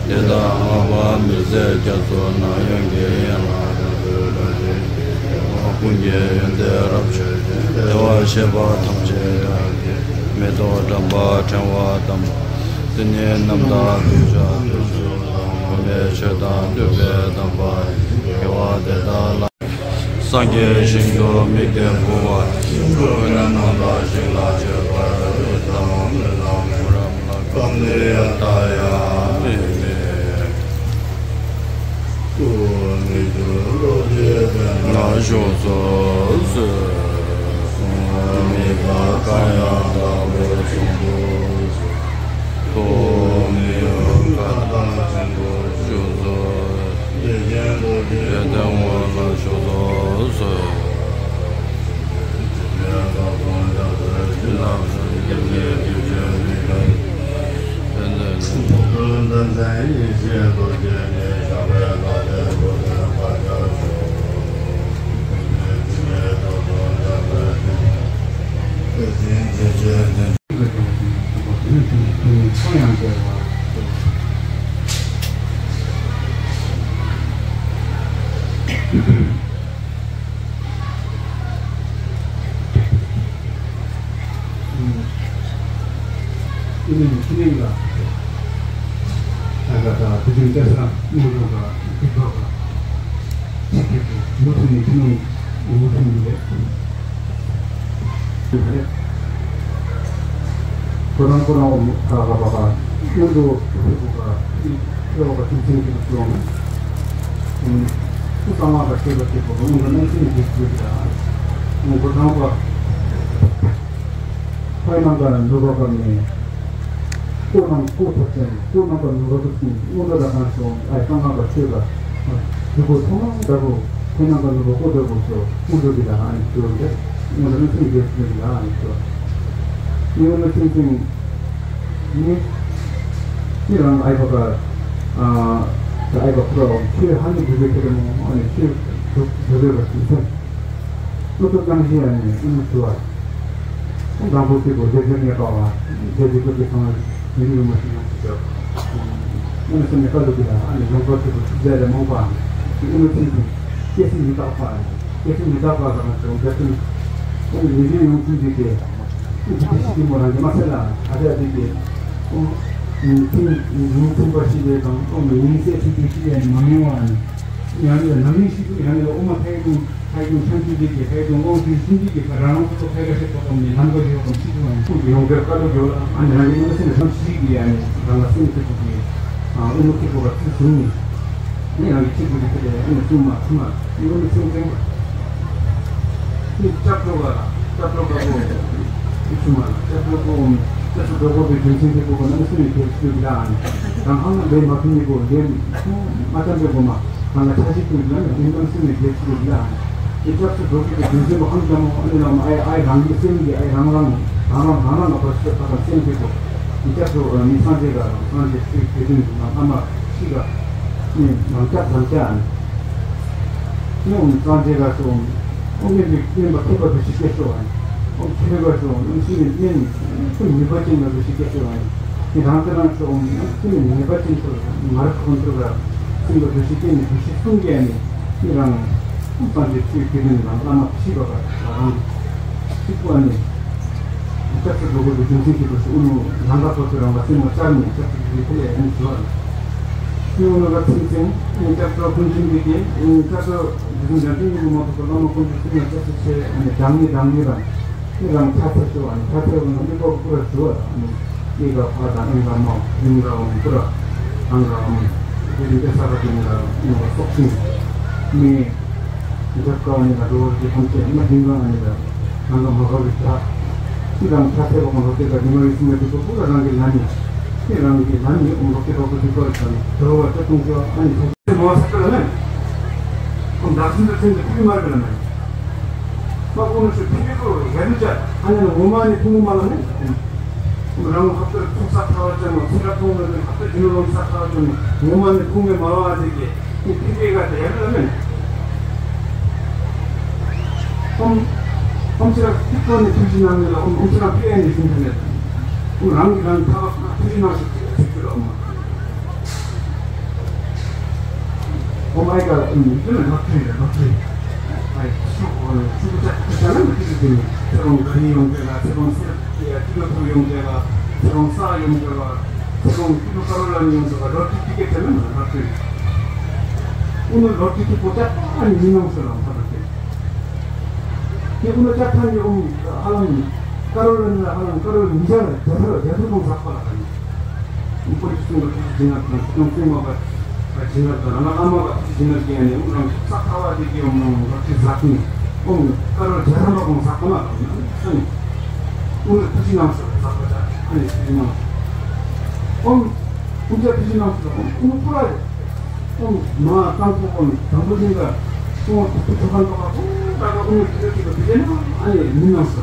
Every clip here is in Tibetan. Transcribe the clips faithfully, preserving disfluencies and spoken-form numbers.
དེ་དག་བསྔགས་པ་མི་ཟད་རྒྱ་མཚོ་ནམ་ཡང་གི་ཡན་ལག་དང་། ཀུན་གྱི་ཡོན་ཏན་རབ་མཆོག་ཅན། བདེ་བར་གཤེགས་པ་ཐམས་ཅད་དང་། མེ་ཏོག་བཀྲམ་པ་ཕྲེང་བ་བསྣམས་པ། དེ་ཉིད་རྣམ་དག་ཐོད་ཆགས་ཐོད་ཕྲེང་བ། གོང་མའི་ཆོས་དང་བསྟོད་པའི་གདམས་པ་ཡིས། དགེ་བ་འདི་དག་ལ། སངས་རྒྱས་ཞིང་དུ་དམིགས་ཏེ་འབུལ་བ་ཡིས། ཀུན་ནས་རྣམ་དག་ཞིང་ལ་སྤྱོད་པར་བསླབ་པའི་ཐབས་ལམ་གོ་རིམ་ལ། སྐབས་འདིར་ཡང་དག་ཡང་དམིགས་མེད། ཐུགས་མི་འགྱུར་རྡོ་རྗེ་གདན་ལ་བཞུགས་སུ་གསོལ། དམིགས་པ་གང་ཡང་དག་པར་བྱུང་དུ་གསོལ། ཐུགས་མི་འགྱུར་མཁའ་ལྟར་བཞུགས་སུ་གསོལ། བདེ་ཆེན་རྡོ་རྗེ་གདན་ལ་བཞུགས་སུ་གསོལ། ཨུ་ནི་ཁྱི་ནིང་ལ། ད་ག་ད་དུས་རྒྱུན་སྐལ་བཟང་མི་འགྲོ་ག་དུས་འགྲོ་ག་ཅི་ཁྱི་གི་མུ་མཐུད་ནས་ཁྱི་ནིང་མུ་མཐུད་ནས་རེད། ཁོ་རང་ཁོ་རང་ཨོ་མི་ད་ག་པ་ག་སྔོན་དུ་ཕེབས་ག་ཕེབས་ག་ཁྱི་ཚན་གྱི་སོང་། ཨུ་ཚང་མ་ག་ཁྱེད་ཀ་ཁྱེད་ཀ་སྔོན་དུ་གནང་སེམས་ཀྱི་ཁྱི་ད་ཁོ་རང་པ། ཕ་ནང་ག་ནུ་རོ་ག་ནས། ཀོ་ནང་ཀོ་ཐོབ་ཅན་ཀོ་ནང་ག་ནུ་རོ་ཀོ་སུན་སྔོན་དུ་ད་གང་སོང་ཨའི་གཙང་ཁ་ག་ཆོས་ག་དུ་ཀོ་ཐོང་ནང་ད་གོ་ཕ་ནང་ག་ནུ་རོ་ཀོ་ད་གོ་སོ་སྔོན་དུ་གི་ད་ཨ་ནི་ཆོས་ག་སྔོན་དུ་ནི་སེམས་རྒྱས་སུ་གི་ད་ཨ་ནི་ཆོས་སྔོན་དུ་སེམས་སེམས་ནི་ཁྱེད་རང་ཨའི་བ་ག་ཨ་ད་ཨའི་བ་ཁུ་ར་ཆོས་ཧ་ནི་དུ་གི་ཁེ་རེ་མོ་ཨ་ནི་ཆོས་དུ་དུ་གི་བ་སེམས་སེམས། ཀླུ་ཐུབ་རྣམ་བཞི་ཡང་ནི་ཀླུ་ཐུབ་པ། དང་པོ་སྐྱེས་བུ་སྡེ་བདུན་ངེས་པ་བ། སྡེ་བདུན་ཀླུ་ཐུབ་ཚང་མ་མི་ཡུལ་མ་ཞིག་ཡང་ཞིག་ཡོད། ཀླུ་ཐུབ་ནི་ཀ་ལུ་གི་ལ་ཨ་ནི་ཡོངས་གྲགས་སྐྱེས་བུ་ཐུབ་རྗེ་ལས་མང་པ། ཀླུ་ཐུབ་ཚང་གི་སྐྱེས་སྲིད་མི་རྟག་པ། སྐྱེས་སྲིད་མི་རྟག་པ་ཟེར་ན་ཚོ་འདི་ཚོ་ནི་ཀླུ་ཐུབ་ཡོངས་ཚུལ་གྱི་སྟེ། ཀླུ་ཐུབ་ཤི་གི་མོ་རང་གི་མ་ཚད་ལ་ཨ་ཅག་དེ་གི། ཉིན་མཚན་ཉིན་མཚན་པ་ཤི་བའི་དང་ཀླུ་ཐུབ་ཉིན་སྲས་ཐུབ་ཐུབ་ཤི་བའི་མ་མི་བ་ནི། ཡང་ནི་ནམ་ཡིན་ཤི་དུས་ཡང་ནི་ཨོ་མ་ཕའི་དུང་ཕའི་དུང་ཆང་ཆུ་དེ་གི་ཕའི་དུང་དབང་ཆུ་ཤིན་དེ་གི་ཕ་རང་རང་ཚོ་ཕའི་ཀ་ཤེད་པོ་ཀམ་ནི་ལམ་ག་ཞིག་ཀམ་ཤི་དུ་ཨ་ནི་ཁོང་གི་ཡོང་གི་ཀ་ཏོ་གི་ཨ་ནི་རང་གི་ནི་སེམས་ལ་བསམ་ཤི་གི་ཡ་ནི་རང་ལ་སེམས་ཐུབ་པོ་གི་ཨ་ཨུ་མུ་ཐུག་པོ་ག་ཚུལ་བཟུང་ནི་ནི་རང་གི་ཆིག་པོ་གི་ཕེ་ཨ་ནི་སུ་མ་སུ་མ་ནི་ཨུ་མུ་ཚིང་ཚིང་ནི་སྐྱབས་འགྲོ་ག་ལ་སྐྱབས་འགྲོ་ག་པོ་ནི་སུ་མ་ལ་སྐྱབས་འགྲོ་གོ་སྐྱབས་སུ་འགྲོ་གོ་པའི་རྒྱུ་མཚན་ཐེབས་པོ་ག་ནི་སུ་ནི་ཐེབས་སུ་གི་ཨ་ནི་རང་ཧང་ལ་འདས་མ་ཐུབ་ནི་གོ་འདས་མ་ཐམ་པའི་གོ་མ། གང་ལ་ཆ་ཤས་ཀུན་ལ་ནི་ཡུན་ནམ་སེམས་ནས་རྒྱལ་སྲིད་ལ། དེ་སྐྱབས་སུ་འགྲོ་དགོས་ཀྱི་རྒྱུ་མཚན་པོ་ཧང་ཙམ་མོ་ཨ་ནི་ལ་མ་ཨའི་ཨའི་རང་གི་སེམས་ཀྱི་ཨའི་རང་རང་རང་རང་རང་རང་ལ་བར་ཆད་ད་དང་སེམས་ཀྱི་གོ། དེ་སྐྱབས་སུ་མི་སངས་རྒྱས་ལ་སངས་རྒྱས་ཆོས་དེ་དུས་ན་ཨ་མ་ཤི་ལ། ནི་རང་སྐྱབས་རང་སྐྱབས་ཨ་ནི། ནི་འོང་སངས་རྒྱས་ལ་སོང་། ཨོ་སྨན་པའི་སྨན་པ་ཐེག་པ་དུ་ཞིག་སྐྱེ་ཤོག་ཨ་ནི། ཨོ་ཆོས་པ་སོང་ནམ་ཤི་ནི་སྨན་ཁོ་ནུས་པ་ཅན་ལ་དུ་ཞིག་སྐྱེ་ཤོག་ཨ་ནི། དེ་རང་དེ་རང་ཆོག་ཨོ་སྨན་ནུས་པ་ཅན་ཚོ་ང་རང་ཁོང་ཚོ་ལ་སེམས་ལ་དུ་ཞིག་སྐྱེ་ནི་དུ་ཞིག་གསུང་གི་ཨ་ནི། དེ་རང་སངས་རྒྱས་ཆོས་ཀྱི་རིང་ལ་བླ་མ་ཤི་བ་ལ་རང་ཤི་ཁོ་ཨ་ནི། སྐྱབས་སུ་འགྲོ་དགོས་པའི་རྒྱུ་མཚན་ཞིག་ཏུ་སུ་ཨུ་ནུ་ལང་ཀ་ཐོ་ཚོས་རང་ལ་སེམས་ལ་བཅར་ནས་སྐྱབས་སུ་འགྲོ་དེ་ལས་ཨ་ནི་ཞུ་བ་རེད། ཨུ་ནུ་ལ་ཚིམ་ཚིམ་ཨ་ནི་སྐྱབས་སུ་ཀུན་མཁྱེན་གྱི་དེ་ཨ་ནི་སྐྱབས་སུ་འདི་ཚོ་འཇམ་དཔལ་མྱུ་གུ་མ་ཐོབ་པ་བླ་མ་ཀུན་གྱི་སེམས་ལ་སྐྱབས་སུ་ཆེ་ཨ་ནི་དྲང་ནི་དྲང་ནི་རང་ཨ་ནི་རང་ཕྱག་འཚལ་ཞུ་བ་ཨ་ནི་ཕྱག་འཚལ་བ་ན་ཨ་ནི་ཀོ་ཀུ་ར་ཞུ་བ་རང་ཨ་ནི་ཨི་ག་ཕ་དང་ཨིན་ག་མ་ཨིན་ག་འོང་ཀུ་ར་ཨང་ག་འོང་དེ་རིང་དེ་ས་ག་དེ་ནི་ར་ཨ་ནི་སོག་ཅིང་མི། འདི་ལྟར་དཀའ་བ་ནི་ལ་འགྲོ་བར་གྱི་ཐམས་ཅད་མ་བདེན་པ་ཨ་ནི་ལ་རང་ག་མ་དགའ་བའི་བྱ། ཅི་རང་ཕྱག་འཚལ་བ་གང་ལ་དེ་ལྟར་ཉི་མ་ཡི་སེམས་ལ་འདུག་པ་པོ་ལ་རང་གི་ལ་ནི། ཅི་རང་གི་ལ་ནི་ཨོ་རོ་ཀེ་པ་པོ་འདུག་པ་དང་འགྲོ་བ་ཅི་གཏོང་ཆོག་ཨ་ནི་ཐོག་མ་བ་ས་ཀ་ལ་ནི། ཁོང་བདག་འཛིན་དུ་ཐིམ་དུ་ཕུལ་མར་གི་ལ་ནི། མ་ཁོང་ནི་ཤོད་ཕི་ཕི་ཁོ་རེ་ནི་ཅ་ཨ་ནི་ལ་ངོ་མ་ནི་ཕུ་མོ་མ་ལ་ནི། རང་ཁ་ཐུར་ཐུག་ས་ཁ་བ་ཅན་མ་ཚིག་ཁ་ཐུང་ལ་ནི་ཁ་ཐུར་རྒྱུ་ནོར་ལོངས་ས་ཁ་བ་ཅན་མ་ངོ་མ་ནི་ཕུ་མོ་མ་ལ་ཨ་ནི་གི། ཁྱེད་ཀྱིས་ག་དེ་ཡར་ལ་མེད། ཨོམ། ཨོམ་ཅི་ར་ཐིག་པ་ནས་ཐུགས་རྗེ་གནང་ནས་ལ་ཨོམ་ཨོམ་ཅི་ར་ཕི་ཨེ་ནས་ཤིང་ཐ་ནས། ཨོམ་རང་གིས་རང་ཐ་བ་ཐུགས་རྗེ་གནང་ཞིག་ཅིག་ཅིག་ལ་ཨོམ། ཀ་ཨུམ་ཡིན་ན་ལོ་ཁྲི་རེད། ལོ་ཁྲི། ཨ་ཡི་ཤུགས་ཤུགས་ཆ་ཆ་ན་མི་ཁྲི་རེད། དེ་ནི་ཚེ་རོང་ག་རི་ཡོང་གི་ལ། ཚེ་རོང་སེར་ཡ་ཁྱི་ལོ་ཐུག་ཡོང་གི་ལ། ཚེ་རོང་ས་ཡོང་གི་ལ། ཚེ་རོང་ཁྱི་ལོ་ཀ་རོ་ལ་ཡོང་གི་ལ། ལོ་ཁྲི་ཁྲི་ཀེ་ཆ་ན་མི་ལོ་ཁྲི། ཨུ་ནུ་ལོ་ཁྲི་ཁྲི་པོ་ཆ་ཨ་ནི་མི་ནང་སུ་ལ་འོང་ས་ལ་ཁྲི། དེ་ཨུ་ནུ་ལྕགས་ཐང་གི་ཨུ་ནུ་ཧ་ལམ་ཀ་རོ་ལ་ནི་ཧ་ལམ་ཀ་རོ་ལ་མི་ཆ་ལ་རྒྱ་ཐུར་རྒྱ་ཐུར་གོང་ཟག་པ་ལ་ཁ་ནི། ཨུ་པོ་ཅི་སུང་ག་ཐུག་ཅི་ན་དང་ཅི་ཀོང་སུང་མ་ག་ཅི་ན་དང་ར་ལ་ཨ་མ་ག་ཐུག་ཅི་ན་གི་ཨ་ནི་ཨུ་རང་ས་ཐ་བ་དེ་གི་ཨུ་ནུ་ལོ་ཁྲི་ཟག་ནི་ཨུ་ཀ་རོ་རྒྱ་ཐུར་མ་གོང་ཟག་པ་ན་ཁ་ནི་ཨུ་ནུ་ཐུག་ཅི་ན་སུ་ཟག་པ་ད་ཨ་ནི་ཐུག་ཅི་ན་ཨུ། ཀུན་ཆ་ཕི་ཤི་ནང་སུ་ཀུན་ཀུན་ཀུ་ར་ཀུན་མ་དང་པོ་ཀུན་དང་པོ་ལིང་ག་ཀུན་ཐུག་ཐུག་ཁང་ཐོག་ཀུན་ད་ཀ་ཀུན་ཐུག་ཐུག་ཐུག་ཐུག་ཐུག་ན་ཨ་ནི་མི་ནང་སུ་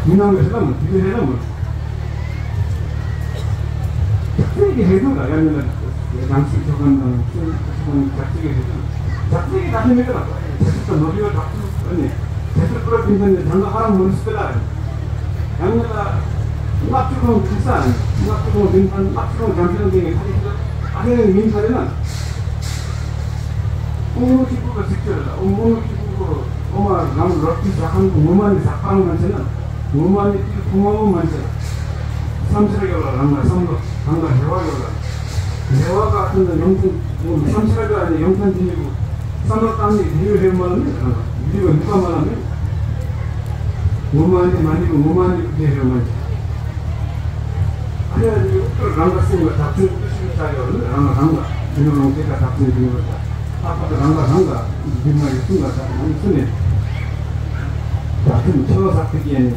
མི་ནང་གི་ཧྲི་ལ་མ་ཐུག་གི་ཧྲི་ལ་མ་ཐུག་ཚིག་གི་ཧྲི་ཐུག་ལ་ཡ་མི་ལ་རང་སུ་ཐུག་ཁང་དང་སུ་ཐུག་ཁང་ཚིག་གི་ཧྲི་ཐུག་ཚིག་གི་ད་ཧྲི་མི་གི་ལ་ཧྲི་ཐུག་ནོ་ཡོ་ད་ཐུག་ཨ་ནི། དེ་ཚོ་པུ་ར་བིན་ཐན་ནི་རང་ག་ཧ་རང་མུ་ནི་སི་པལ་ཨ་རེད། ཡང་ན་ལྔ་བཅུ་གྲོང་ཁྱིམ་ས་ཨ་རེད། ལྔ་བཅུ་གྲོང་བིན་ཐན། ལྔ་བཅུ་གྲོང་འཇམ་དཔལ་འདི་ནི་ཁ་ལི་ཁ་ཨ་རེ་རེ་མིན་ཁ་རེ་ན། ཨོ་མོ་གཅིག་པུ་ག་གཟིགས་ཆོད་ལ། ཨོ་མོ་གཅིག་པུ་གོ་ཨོ་མ་རང་ལོ་གཅིག་ཟ་ཁང་གི་ངོ་མ་ནི་ཟ་ཁང་མ་ཆེ་ན། ངོ་མ་ནི་དེ་ཁོ་མ་བོ་མ་ཆེ་ལ། བསམ་འཆར་ཡོད་ལ་རང་ལ་བསམ་བློ་རང་ལ་རེ་བ་ཡོད་ལ། རེ་བ་ག་ཐོན་ན་ཡོང་ཐེངས་བསམ་འཆར་ག་ནི་ཡོང་ཐེངས་དེ་ནི་གོ་བསམ་བློ་བཏང་ནས་ལུས་རེ་མ་ལ་མེད་རང་ལུས་པ་ནུས་པ་མ་ལ་མེད། ངོ་མ་ནི་མ་ནི་གོ་ངོ་མ་ནི་གོ་དེ་རེ་མ་ནི། ཨ་ནི་ཨ་ནི་ཨུ་ཏུ་རང་ག་སེམས་ལ་བདག་འཛིན་ཨུ་ཤུ་ཆ་ཡོད་ནི་རང་ལ་རང་ལ་ཡུན་རོང་དེ་ག་བདག་འཛིན་ཡོད་ལ། ཨ་ཕ་ག་རང་ག་རང་ག་འདི་མ་ཡོད་གསུམ་ལ་ད་ང་ནི་སུ་ནས་བདག་འཛིན་ཆེ་བ་ཟག་ཐིག་ཡས་ནི།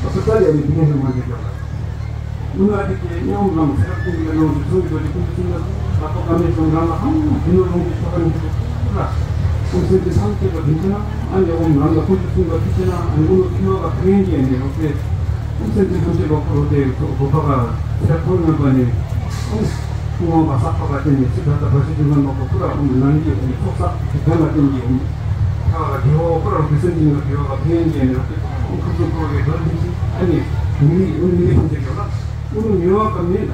ཨ་ཕ་ད་ཡ་ནི་འདི་ནས་རེ་མ་ནི་ཡོད་ལ། མུན་ནག་གི་སྙོམས་ལམ་སེར་ཀུན་གྱི་ཀློང་གི་ཚོགས་ཀྱི་རྡོ་རྗེ་ཀུན་གྱི་སེམས་ལ་ལྷག་པ་ཀ་མེད་ཀྱང་རང་ལ་ཧང་ཀུན་ནོ་ཀློང་གི་ཆོ་ག་འདི་ལ་ཀུན་སེམས་ཀྱི་ཐང་སྐྱེད་པ་བདུན་ཅན་ཨ་ནི་ཨོམ་རང་ལ་ཀུན་གྱི་གསུང་ག་ཐུགས་ཆེ་ན་ཨ་ནི་ཀུན་ནོ་ཐུན་མོ་ག་ཕན་གྱི་ཨ་ནི་རོགས་པས་ཀུན་སེམས་ཀྱི་ཐང་སྐྱེད་པ་ཁོ་རོ་དེ་གོ་པ་ག་སེར་ཁོ་ནོན་པ་ནི་ཨོམ་ཀུན་དབང་པ་བསགས་པ་ག་དེ་ནི་སི་ད་ད་བ་ཤི་ཀུན་ལ་མ་གོ་ཁུ་ར་ཨོམ་ནང་གི་ཨ་ནི་ཚོགས་བསགས་ཀྱི་དོན་ལ་བརྟེན་གྱི་ཨོམ་ཁ་བ་ག་དེ་འོ་ཁོ་ར་ཀུན་སེམས་ཀྱི་ནང་གི་བ་ག་ཕན་གྱི་ཨ་ནི་རོགས་པས་ཨོམ་ཁུ་ཚོ་ཁོ་རོ་གི་རོ་འདི་ཅི་ཨ་ནི་མི་ཨོམ་མི་ཐང་སྐྱེད་པ་ལ། ཀུན་ནུ་མི་དབང་ཀ་མེད་ལ།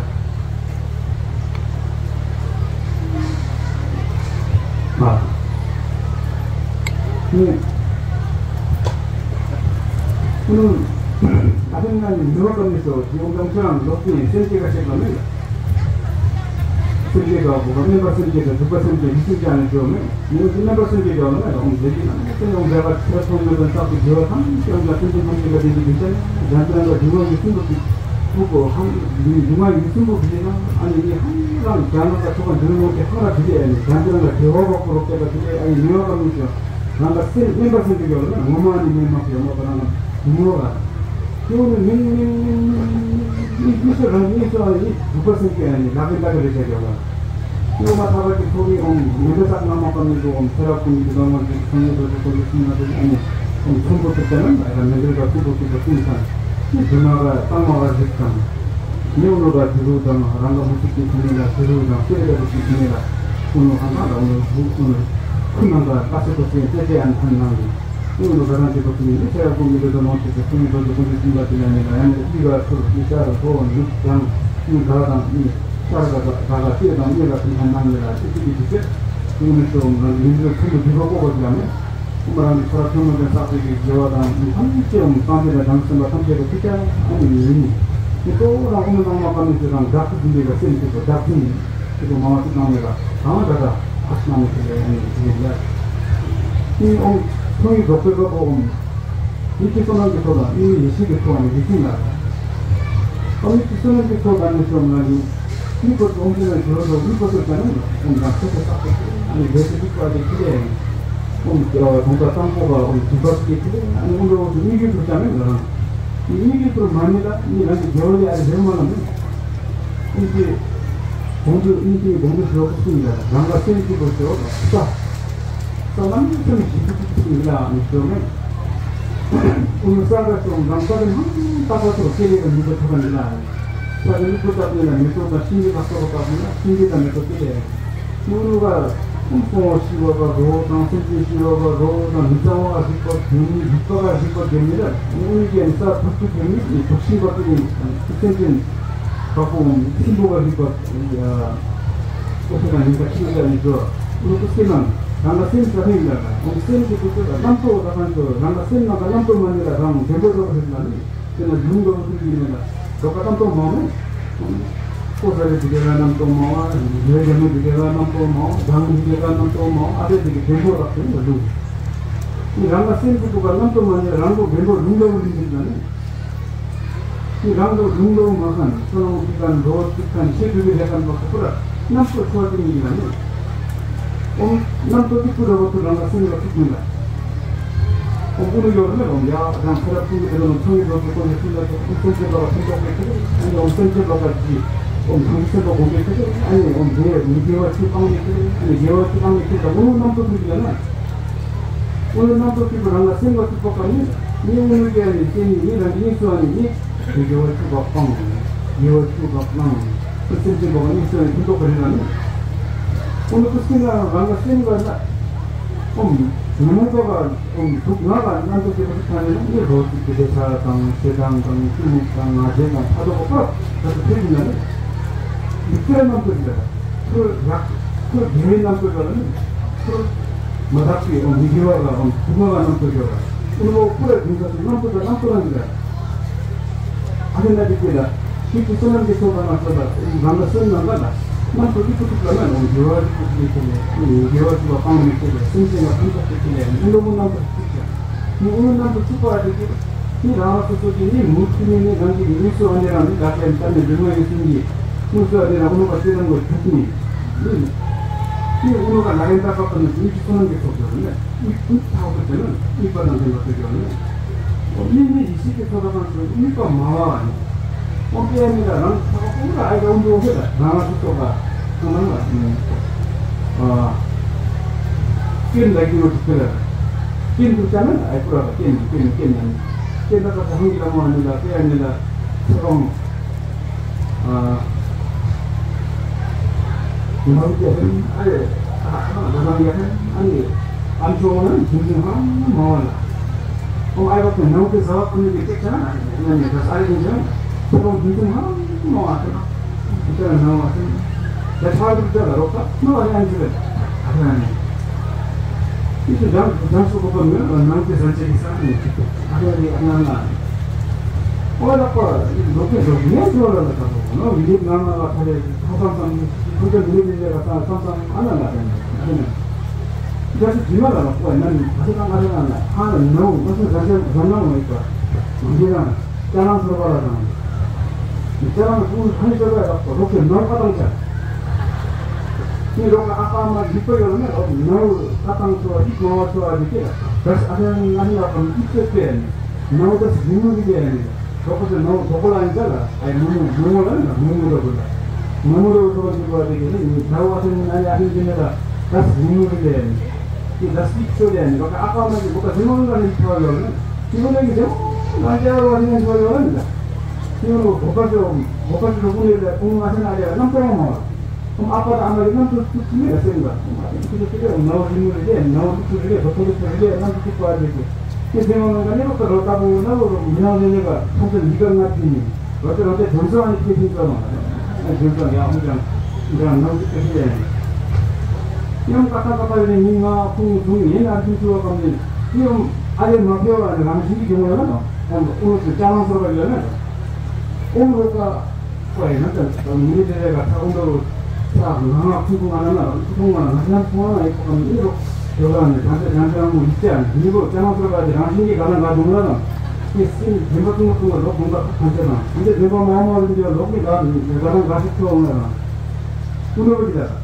ཨ། ནི། ཀུན་ནུ། ཨ་ཕན་ན་ནི་མི་དབང་ཀ་མེད་སོ་ཇི་འོང་དང་ཁྱོད་རང་ལོག་ཏུ་ཡིན་སེམས་བསྐྱེད་ཀ་ཞིག་ལ་མེད་ལ། སེམས་བསྐྱེད་ཀ་བུ་ག་སྨན་པ་སེམས་བསྐྱེད་ཀ་འཇུག་པ་སེམས་བསྐྱེད་ཡིད་སེམས་ཀྱང་ནི་འཇོག་མེད། ཉིན་གུང་སྨན་པ་སེམས་བསྐྱེད་ཀྱང་ལ་མེད་ལ་འོང་ཟེར་གྱི་ན་ནི་སེམས་ཡོང་མཛད་པ་ཆོས་ཐོག་མེད་པ་བསགས་པའི་དགེ་བ་ཐམས་ཅད་ཀྱང་སེམས་ཅན་ཐམས་ཅད་ཀ་དེ་ཀྱི་དུས་ཆེན་ན་འཇམ་དཔལ་ལ་འབྱུང་བ་ཡིད་གསུམ་དུ་ཐུག་གོ་ཧང་འབྱུང་བ་ཡིད་གསུམ་པོ་བཞེས་ན་ཨ་ནི་ནི་ཧང་རང་རྒྱ་ནག་ལ་ཐུག་པ་འདུག་ནོ་དེ་ཧང་ར་དེ་ལས་ཨ་ནི་རྒྱ་འདི་རང་ལ་དེ་བ་བ་ཁོ་རོ་བལྟས་པ་དེ་ལས་ཨ་ནི་ཉེ་བ་ག་མི་ཤོ་རང་ལ་སེམས་དམན་པ་སེམས་དུ་ཡོད་ལ་ན་ངོ་མ་ནི་ཉེ་མ་ཡོད་མ་པ་རང་ལ་ཉེ་བ་ག་ཁྱོད་ནི་མིན་མིན་མིན་མིན་མིན་མིན་མིན་མིན་སུ་རང་ཉེ་སུ་ཨ་ནི་འཇུག་པ་སེམས་ཀྱི་ཨ་ནི་ལག་གི་ལྟ་གི་རེ་བྱ་ཡོད་ལ། སློབ་མ་ཐར་པ་གི་ཐོག་ནས་ཨོམ་ཉི་མ་ས་སྔ་མ་ཀ་མི་འདུག་ཨོམ་ཚེ་རབས་ཀུན་གྱི་ལམ་བར་གྱི་སངས་རྒྱས་རྡོ་རྗེ་ཀུན་གྱི་སེམས་ལ་དེ་ཨ་ནི་ཨོམ་ཚོམ་བུ་ཐུབ་ཙམ་ལ་ཨ་ར་མི་འདོད་པ་ཚོམ་བུ་ཐུབ་པ་ཀུན་ཚང་ནི་དུ་མ་ག་གཙང་མ་ག་གཟིགས་དང་། ཉེ་བ་ནོ་ག་དུ་རུ་དང་རང་ག་མུ་ཏིག་གི་ཐུན་ལ་དུ་རུ་དང་སེ་ར་ག་དུ་གི་ཐུན་ལ་ཀུན་ནོ་ཧང་ཧང་ལ་ཨོམ་ལུ་ཧུ་ཀུན་ནོ་ཁུ་ནང་ག་ཀ་སེ་ཀོ་སེ་ཏེ་ཏེ་ཨན་ཐན་ནང་གི་ཀུན་ནོ་ག་རང་གི་ཐོག་ནི་ཚེ་རབས་ཀུན་གྱི་འདོད་དང་ལོངས་སྤྱོད་ཀྱི་སེམས་ཉིད་རྡོ་རྗེ་ཀུན་གྱི་སེམས་ལ་དེ་ལ་ནི་ལ་ཡང་ནི་ཨི་ག་ཐུར་ཨི་ཤ་ར་ཐོ་བ་ནུབ་དང་ཨི་ག་དང་ཨི། ཤར་ག་ག་ག་ག་ཤེས་དང་གཉེར་ལ་ཐུགས་ཁ་ནང་ལ་ཅི་ཅི་གི་ཅི་ཅི། ཀུན་ནས་ཤོག་ང་ཡིན་གྱི་ཁུ་མི་འདུས་པ་ཀོ་བ་ཡང་མེད། ཀུན་མ་རང་གི་ཚོར་ཐུན་མོང་གི་ས་ཚིགས་ཀྱི་དགེ་བ་དང་ཐམས་ཅད་ཡང་སངས་རྒྱས་དང་བྱང་སེམས་པ་ཐམས་ཅད་ཀྱི་ཐུགས་ཀ་ཨ་ནི་ཡིན། དེ་གཙོ་བོ་རང་ཀུན་ནས་ནང་མ་ཀ་མི་ཚོས་རང་དགག་ཏུ་འཛིན་པའི་ག་སེམས་ཀྱི་བདག་འཛིན་ཡིན། དེ་ཚོ་མ་བ་ཚིག་གནང་བའི་ལ་གང་ལ་ད་ད་ཨ་ཤི་གནང་བའི་ཚུལ་ལ་ཨ་ནི་ཡིན་ལ། ཨིན་ཨོང་ཐུན་གྱི་རྫོགས་པའི་སྐབས་ཨོང་། ཡིད་ཀྱི་བསོད་ནམས་ཀྱི་ཚོགས་དང་དབྱིངས་ཡེ་ཤེས་ཀྱི་ཚོགས་ནི་ཡིད་བཞིན་ལ། ཨ་ཡིད་ཀྱི་བསོད་ནམས་ཀྱི་ཚོགས་དང་ནི་ཤོམ་ལ་ཡིན། མི་བོ་ཏོང་ཏེ་ན་ཇོ་རོ་མི་བོ་ཏོ་ཅ་ན་ཡིན་ཨོང་དང་ཚོགས་ཀྱི་ས་ཁོ་ཨ་ནི་ལས་ཀྱི་རིག་པ་དེ་ཁྱི་ལས་ཡིན། ཨོང་དགོངས་པ་བཟང་པོ་བ་ཨོང་དུས་བབ་ཀྱི་ཁྱི་ལས་ཨ་ནི་ཨོང་རོ་ཏུ་གཉིས་ཀྱི་ཚོགས་ཅ་ན་ཡིན་ལ་རང་། དེ་གཉིས་ཀྱི་ཚོགས་མ་ནི་ལ་ནི་རང་གི་རྒྱལ་བ་ལས་ཨ་རི་རེ་མ་ལ་མིན། ཀུན་གྱི་གོང་དུ་ཀུན་གྱི་གོང་དུ་ཞོག་གསུངས་ལ་རང་ལ་སེམས་ཀྱི་བུ་ཞོག་ས། ས་ལམ་ཀུན་ཞིག་ཏུ་ཀུན་ལ་མི་ཞོག་མེད། ཀུན་ས་ག་སོང་རང་ས་རེ་མང་རྟག་པ་ཚོ་སྐྱེ་ལེ་ག་མི་བུ་ཐོག་ནི་ལ། ས་རེ་མི་བུ་བཏབ་ནི་ལ་མི་ཚོགས་དང་ཤིང་གི་ལག་ཚོགས་བཏབ་ནི་ལ་ཤིང་གི་ལ་མི་ཚོགས་སྐྱེ་ལེ། ཀུན་ལུ་ག་ཀུན་སོང་ཤི་བ་ག་རོ་དང་སེམས་ཅན་ཤི་བ་ག་རོ་དང་མི་གཙང་བ་ག་རིག་པ་བརྒྱུད་ནི་རིག་པ་ག་རིག་པ་བརྒྱུད་ནི་ལ་ཀུན་གྱི་ས་ཐུག་ཏུ་བརྒྱུད་ནི་ཐུག་ཤིང་བ་ཏུ་ཡིན་སེམས་ཅན། ཁ་ཁོང་སྲིན་པོ་ག་རིག་པ། ཨོ་ཁེ་ན་ཡིན་པ་ཁྱི་ལ་ཡིན་ཙོ། ཨོ་ཁུ་སེམས་ནང་རང་ལ་སེམས་ས་ཧེང་ལ་ཨོ་སེམས་ཀྱི་ཁུ་ཚོ་ལ་རྣམ་རྟོག་ད་ཁང་ཚོ་རང་ལ་སེམས་ནང་ག་རྣམ་རྟོག་མ་ནི་ལ་རང་བདེ་པོ་རོགས་རེད་ལ་ནི་དེ་ན་ལུང་ག་བུ་ཚུལ་ཡིན་ལ་རོགས་ག་རྣམ་རྟོག་མ་མེད། ཀོ་ས་རེ་དེ་ག་རྣམ་རྟོག་མ་བ་རེ་རེ་མོ་དེ་ག་རྣམ་རྟོག་མ་བ་རང་དེ་ག་རྣམ་རྟོག་མ་བ་ཨ་རེ་དེ་ག་བདེ་པོ་རོགས་རེད་ལ་ལུང་། རང་ལ་སེམས་ཀྱི་ཁུ་ཚོ་ག་རྣམ་རྟོག་མ་ནི་རང་གོ་བདེ་པོ་ལུང་ག་བུ་ཚུལ་ཡིན་ལ་ནི། ཁྱེད་རང་ཚོ་ལུང་ལོང་མ་ཁན་སོ་ནང་ཁྱེད་རང་འགྲོ་ཚིག་ཁན་ཆེ་དུས་ཀྱི་ལས་ཁན་པ་ཁོ་ར་རྣམ་རྟོག་ཆོག་ཏུ་མི་ཡིན་ན་ནི། ཨོམ་རྣམ་རྟོག་གི་ཀུ་ར་བ་ཏུ་རང་ལ་སེམས་ལ་ཐུག་མིན་ལ། ཨོམ་ཀུ་ནུ་ཡོར་ནི་ཨོམ་ཡ་རང་ཁོ་ར་ཕུང་གི་དེ་ལ་ནོ་ཚོང་གི་འགྲོ་ཚིག་ཁོ་ནི་སེམས་ལ་ཐུག་སེམས་ཅན་པ་ལ་ཕུང་ཐོག་གི་ཁེ་ཨ་ནི་ཨོམ་སེམས་ཅན་པ་ལ་ཇི་ཨོམ་ཐུང་སེམས་པ་གོང་གི་ཁེ་ཨ་ནི་ཨོམ་དེ་མི་དགེ་བ་ཆུ་སྤང་གི་ཁེ་ཨ་ནི་དགེ་བ་ཆུ་སྤང་གི་ཁེ་ད་ཨོམ་རྣམ་རྟོག་ཐུག་གི་ལ་ན། ཀུན་རྣམ་རྟོག་སྐྱེས་པ་རང་ལ་སེམས་ལ་ཐུག་པ་གང་ཡིན། ཉེ་བོ་ནུས་ཀྱི་ཨ་ནི་སྐྱེ་ནི་ཉེ་རང་གི་གཉིས་སུ་ཨ་ནི་ཉེ། དགེ་བ་བཅུ་པ་སྤང་བ་ནི། དགེ་བ་བཅུ་པ་སྤང་བ་ནི། སེམས་ཅན་པ་གཉིས་སུ་ཨ་ནི་ཐུག་པ་རེད་ལ་ནི། ཀུན་ཏུ་སེམས་ལ་རང་ལ་སེམས་ལ་ན། ཨོམ། ཉོན་མོངས་པ་ག་ཨོམ་དུག་ང་ལ་རྣམ་རྟོག་སྐྱེས་པ་ཐུག་ཐ་ནི་ལ་ནི་རོ་ཚིག་གི་དེ་ས་དང་ཞེ་སྡང་དང་གཏི་མུག་དང་ང་རྒྱལ་དང་ཕ་དོག་པ་ད་དུ་ཕེབས་ཡིན་ལ་ནི། མི་ཚེ་རྣམ་རྟོག་ལ། ཁོ་རག་ཁོ་དགེ་བའི་རྣམ་རྟོག་ཡོད་ལ་ནི། ཁོ་མ་དག་པའི་འོང་མི་དགེ་བ་ལ་འོང་སྡུག་བསྔལ་ལ་རྣམ་རྟོག་ཡོད་ལ། ཀུན་སློང་ཀུ་ར་འཛིན་ས་སུ་རྣམ་རྟོག་དང་རྣམ་རྟོག་རང་གི་ལ། ཨ་ནི་ན་དེ་ཀྱི་ལ། ཤིག་ཏུ་བསོད་ནམས་ཀྱི་ཚོགས་དང་ལ་སོགས་ལ་རང་ལ་སེམས་ནང་ལ་ལ། རྣམ་རྟོག་གི་ཐུག་ཐུག་ལ་ན་འོང་དགེ་བ་རིག་པ་ཐུག་ལས་ཀྱི་ལས། དགེ་བ་ཐུག་ལ་སྤང་མི་ཐུག་ལས་སེམས་ཅན་ལ་ཕན་ཐོགས་ཐུག་ཀྱི་ལས་ཀུན་སློང་རྣམ་རྟོག་ཐུག་ཀྱང་། ཀུན་སློང་རྣམ་རྟོག་ཐུག་པ་དེ་ཀྱི། ནི་རང་རང་སོ་སོ་གི་ནི་མུ་མཐུད་ནས་ནི་རང་གི་དངོས་སུ་ཨ་ནི་རང་ནི་བདག་ཀྱང་ལྟ་ནས་སྒྲོལ་མ་ཡི་སེམས་ཀྱིས་དངོས་སུ་ཨ་ནི་རང་ཀུན་སློང་ག་སྤྱོད་ལམ་གོ་འཇུག་ནས། ནི་ནི་ཀུན་སློང་ག་ལ་ཡན་ལྟ་བ་ཀུན་ནི་དངོས་ཀྱི་བསོད་ནམས་ཀྱི་ཚོགས་སུ་ནི་དམིགས་ཀུན་ཐག་པ་དེ་ནི་དམིགས་པ་དང་ལྡན་པ་ཐོས་ཀྱང་ནི། འོ་དམིགས་ནི་ཡེ་ཤེས་ཀྱི་ཚོགས་དང་སུ་དམིགས་པ་མ་བ་ནི། འོ་དེ་ནི་ལ་རང་ཚོགས་ཀུན་ལ་ཨ་ཡ་འོན་ཏེ་འོ་དེ་ལ་རང་རང་སོ་སོ་ག་ཚང་མ་ལ་ཨ་རྐྱེན་ལ་རྒྱུ་བ་དུ་ལ་རྐྱེན་དུ་བྱ་ན་ཨ་ཡ་ཀུ་ར་ལ་རྐྱེན་དུ་རྐྱེན་དུ་རྐྱེན་ནི་རྐྱེན་ད་ག་ས་ཧང་གི་ལ་མོ་ཨ་ནི་ལ་དེ་ཨ་ནི་ལ་ཚེ་རོང་ཨ་མ་རུ་ཏེ་ཧན་ཨ་ཡ་ཨ་ཨ་ད་ཧང་ཡ་ཧན་ཨ་ནི་ཨ་མཆོག་ན་རྒྱུན་འཛིན་ཧང་མ་བ་ལ། ཨོ་ཨའི་བ་ཀུན་ནང་གི་བཟའ་བ་ཀུན་གྱི་སྐད་ཆ་ན་ནི་ད་ས་རེ་ཀུན་ཀྱང་ཁོ་རང་རྒྱུན་དུ་མང་མང་བ་དང་། དེ་ལ་ནང་བ་དང་། ད་ཆ་རུ་ད་ལ་རོགས་ད་ནོ་བ་རེ་ཨན་ཅི་རེད། ཨ་ཁ་ནི། དེ་ཚོ་ལྗང་ལྗང་སུ་གོ་པ་མེད་ལ་ནང་གི་བཟའ་ཆས་ཀྱི་ས་ནི་ཨ་ཁ་རེ་ཨ་ནང་ལ། ཨོ་ལ་ཀོ་ལོ་ཀེ་ལོ་ངས་ཚོ་ལ་ལ་ད་ལོ་ནོ་བི་ལིབ་ནང་ལ་ལ་ཁ་རེ་ཐོ་སམ་སམ་ཁོ་ཚོ་མི་ལིབ་ལ་ལ་སམ་སམ་ཨ་ན་ལ་ད་ནི་ཨ་ཁ་ནི། རྒྱ་སུ་ཇི་མ་ལ་ལ་ཁོ་ཡ་ན་ནི་ད་ཚོ་ད་ང་རེ་ན་ལ་ཧ་ན་ནོ་མ་སུ་ར་ཅན་ར་ན་མ་ཡི་པ། འདི་རང་ཅ་ལང་ཚོར་བ་ལ་དང་། ཅ་ལང་ཁོང་ཁ་ནི་ཚོར་བ་ལ་རོགས་ཀྱི་ནོ་ཨ་དང་ཅ། ནི་རོགས་ཨ་ཨ་མ་ཡི་པ་ཡོད་ན་རོགས་ནོ་ཨ་དང་ཚོར་བ་ཡིད་མ་བ་ཚོར་བ་འདི་ཀྱི་ལ་ད་ཨ་ན་ང་ནི་ལ་ཁོང་ཡིད་ཚོར་བ་ནི་ནོ་ད་སི་མོ་འདི་ཀྱི་ནི། དོག་པ་ཟེར་ནོ་དོག་པ་ལ་ཡིན་ཙང་ལ་ཨའི་མུ་མུ་མུ་མུ་ལ་ཡིན་ན་མུ་མུ་རོ་གུ་ལ། མུ་མུ་རོ་གུ་ལ་ཡིན་པ་དེ་གི་ནི་ད་བ་ཟེར་ནི་ཨ་ཡ་ཧིན་གི་ནི་ལ་ད་སི་མུ་རི་ལེ་ནི། དེ་ད་སི་ཁྱོ་ལེ་ནི་བ་ཀ་ཨ་ཀ་མ་གི་བ་ཀ་ཟེར་ནོ་ལ་ནི་ཐོ་ཡོ་ལ་ནི། དེ་བ་ལ་གི་ཟེར་ནོ་ལ་ཡ་བ་ནི་ཐོ་ཡོ་ལ་ནི་ལ། དེ་བ་ལ་བ་ཀ་ཟེར་བ་ཀ་ཟེར་བ་ཀུ་ནི་ལ་ཀུ་ནི་ང་ཟེར་ན་ཨ་ཡ་རྣམ་པར་མ་བ། ཨོམ་ཨ་ཕ་དང་ཨ་མ་གི་རྣམ་རྟོག་ཚུལ་ཁྲིམས་ལ་སེམས་དང་། ཨོམ་ཨ་ཕ་ཚུལ་ཁྲིམས་ལ་ནའོ་རི་མོ་རི་ལས་ནའོ་ཚུལ་ཁྲིམས་རི་ལས་རྡོ་ཕོ་ལི་ཚུལ་རི་ལས་རྣམ་རྟོག་ཚུལ་པ་རེད་དེ། དེ་སེམས་ནང་ག་ནས་ལོག་ག་རོ་ལྟ་བུ་ན་ལོ་རོ་མི་ནང་ལས་ལས་ཀ་ཐོག་ཏུ་ལི་ཀ་ང་ཐིན་ནི་རོ་ཏེ་རོ་ཏེ་དོན་སོང་ཨ་ནི་སྐད་ཐིན་ཙོ་ནང་དོན་སོང་ཡང་ཨོམ་ཀྱང་ཀྱང་ནའོ་ཚུལ་ཁྲིམས་ལས་ཡང་ཀ་ཁ་ཀ་ཁ་ཡོད་ནི་མི་ང་ཁུངས་ཐུང་ཡིན་ཨ་ཐིན་ཚུལ་བ་གམ་ནི་ཡང་ཨ་རེ་མ་ཕེ་བ་ནི་རང་བཞིན་གྱི་འབྱུང་བ་ཡོད་ན་ཨོམ་ཨོམ་ཚུལ་ཅ་ལང་ཚོར་བ་ཡོད་ན་ཨོམ་རོ་ཀ་ཁོ་ཡིན་ན་ད་མི་རེ་རེ་ག་ས་ཁོང་ཚོ་ས་ང་ང་ཁུང་ཁུང་ང་ན་ན་ཁུང་ཁུང་ང་ན་ང་ཅང་ཁུང་ང་ཡི་ཁོང་མི་རོ་ཡོ་ག་ནི་གང་ཚེ་གང་ཚེ་རང་མོ་ཡིད་ཅན་མི་རོ་ཅང་ཚོ་ག་དེ་རང་བཞིན་གྱི་ག་ལ་འགའ་འབྱུང་ལ་དང་ངས་སེམས་བདེན་པ་ཐུང་མ་ཐུང་མ་ལོག་འོང་པ་གང་ཚེ་དང་གང་ཚེ་བདེན་པ་མ་མ་རིན་འདི་ལོག་གི་ག་ག་ལ་འགའ་ཞིག་ཐོ་འོང་ལ་དང་ཀུན་རོ་གི་ལ་དང་།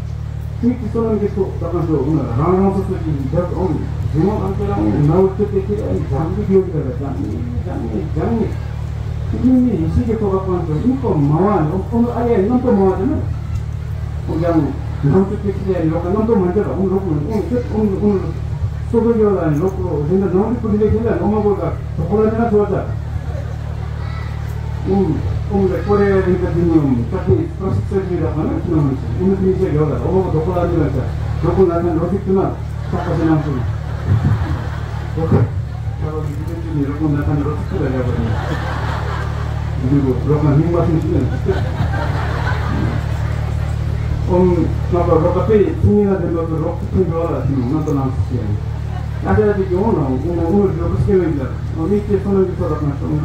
མིག་གི་བསོད་ནམས་ཀྱི་ཚོགས་ད་གང་ཚོ་འོང་ལ་རང་རང་སོ་སོ་ཀྱི་འདབ་འོང་རི་མོ་གང་ཚེ་རང་ནའོ་ཚོ་དེ་ཁྱེད་ཨ་ནི་སྦྱང་གི་ཡོད་གི་ལ་སྦྱང་ནི་སྦྱང་ནི་སྦྱང་ནི། ཀུན་ནི་ཡེ་ཤེས་ཀྱི་ཐོག་ཁ་སྤངས་ཏེ་དམིགས་པ་མ་བ་ནི་ཨོ་ཁོང་ཨ་ཡ་རྣམ་རྟོག་མ་བ་དེ་ནི། ཨོ་ཀྱང་ནང་དུ་དེ་ཁྱི་ཡ་ལོག་ག་རྣམ་རྟོག་མ་འདྲ་ལ་ཨོ་ལོག་ཨོ་ཨོ་ཨོ་ཨོ་སོ་སོ་ཡོད་ལ་ལོག་ཨོ་དེ་འདྲ་ནང་དུ་ཀུན་ནི་ཁྱི་ལ་ལོག་མ་དགོས་ད་དོ་ཁོ་ལ་དེ་ན་སོ་ད། ཨོ་ཨོ་ལེ་ཀོ་རེ་ཡ་རིང་ད་དེ་ནི་ཨོ་ད་དེ་པ་སི་ཚེ་དེ་ལ་ཁ་ན་ཁྱི་ནང་ཨོ་ནི་དེ་ནི་ཡོད་ལ་ཨོ་ལོག་དོ་ཁོ་ལ་དེ་ལ་ད་ལོག་ཁོ་ལ་ད་ལོག་ཁྱི་ན་ད་ཁ་དེ་ནང་སོ་ཨོ་ཁ་ཁ་ལོ་དེ་དེ་དེ་ནི་ལོག་ཁོ་ན་ད་ལོག་ཁྱི་ལ་ཡ་བ་ནི། འདི་ལོ་རོགས་ལ་སྙིང་མ་ཐུང་ཞིག་ཡོད། ཨོམ། ང་པ་རོགས་པའི་ཚིག་ཉིད་ལ་ལྡན་པ་གི་རོགས་ཀྱི་ཕན་འགྲོ་བ་ལ་ཞིག་ང་ཏོ་ལང་ཞིག་ཡིན། ཨ་ཅག་དེ་གི་འོང་ལ་འོང་འོང་འོང་འགྲོ་གི་སྐྱེ་བའི་ལ་འོང་མི་སྐྱེ་སོང་ན་གི་ཚོ་རབ་ན་ཤོང་ན་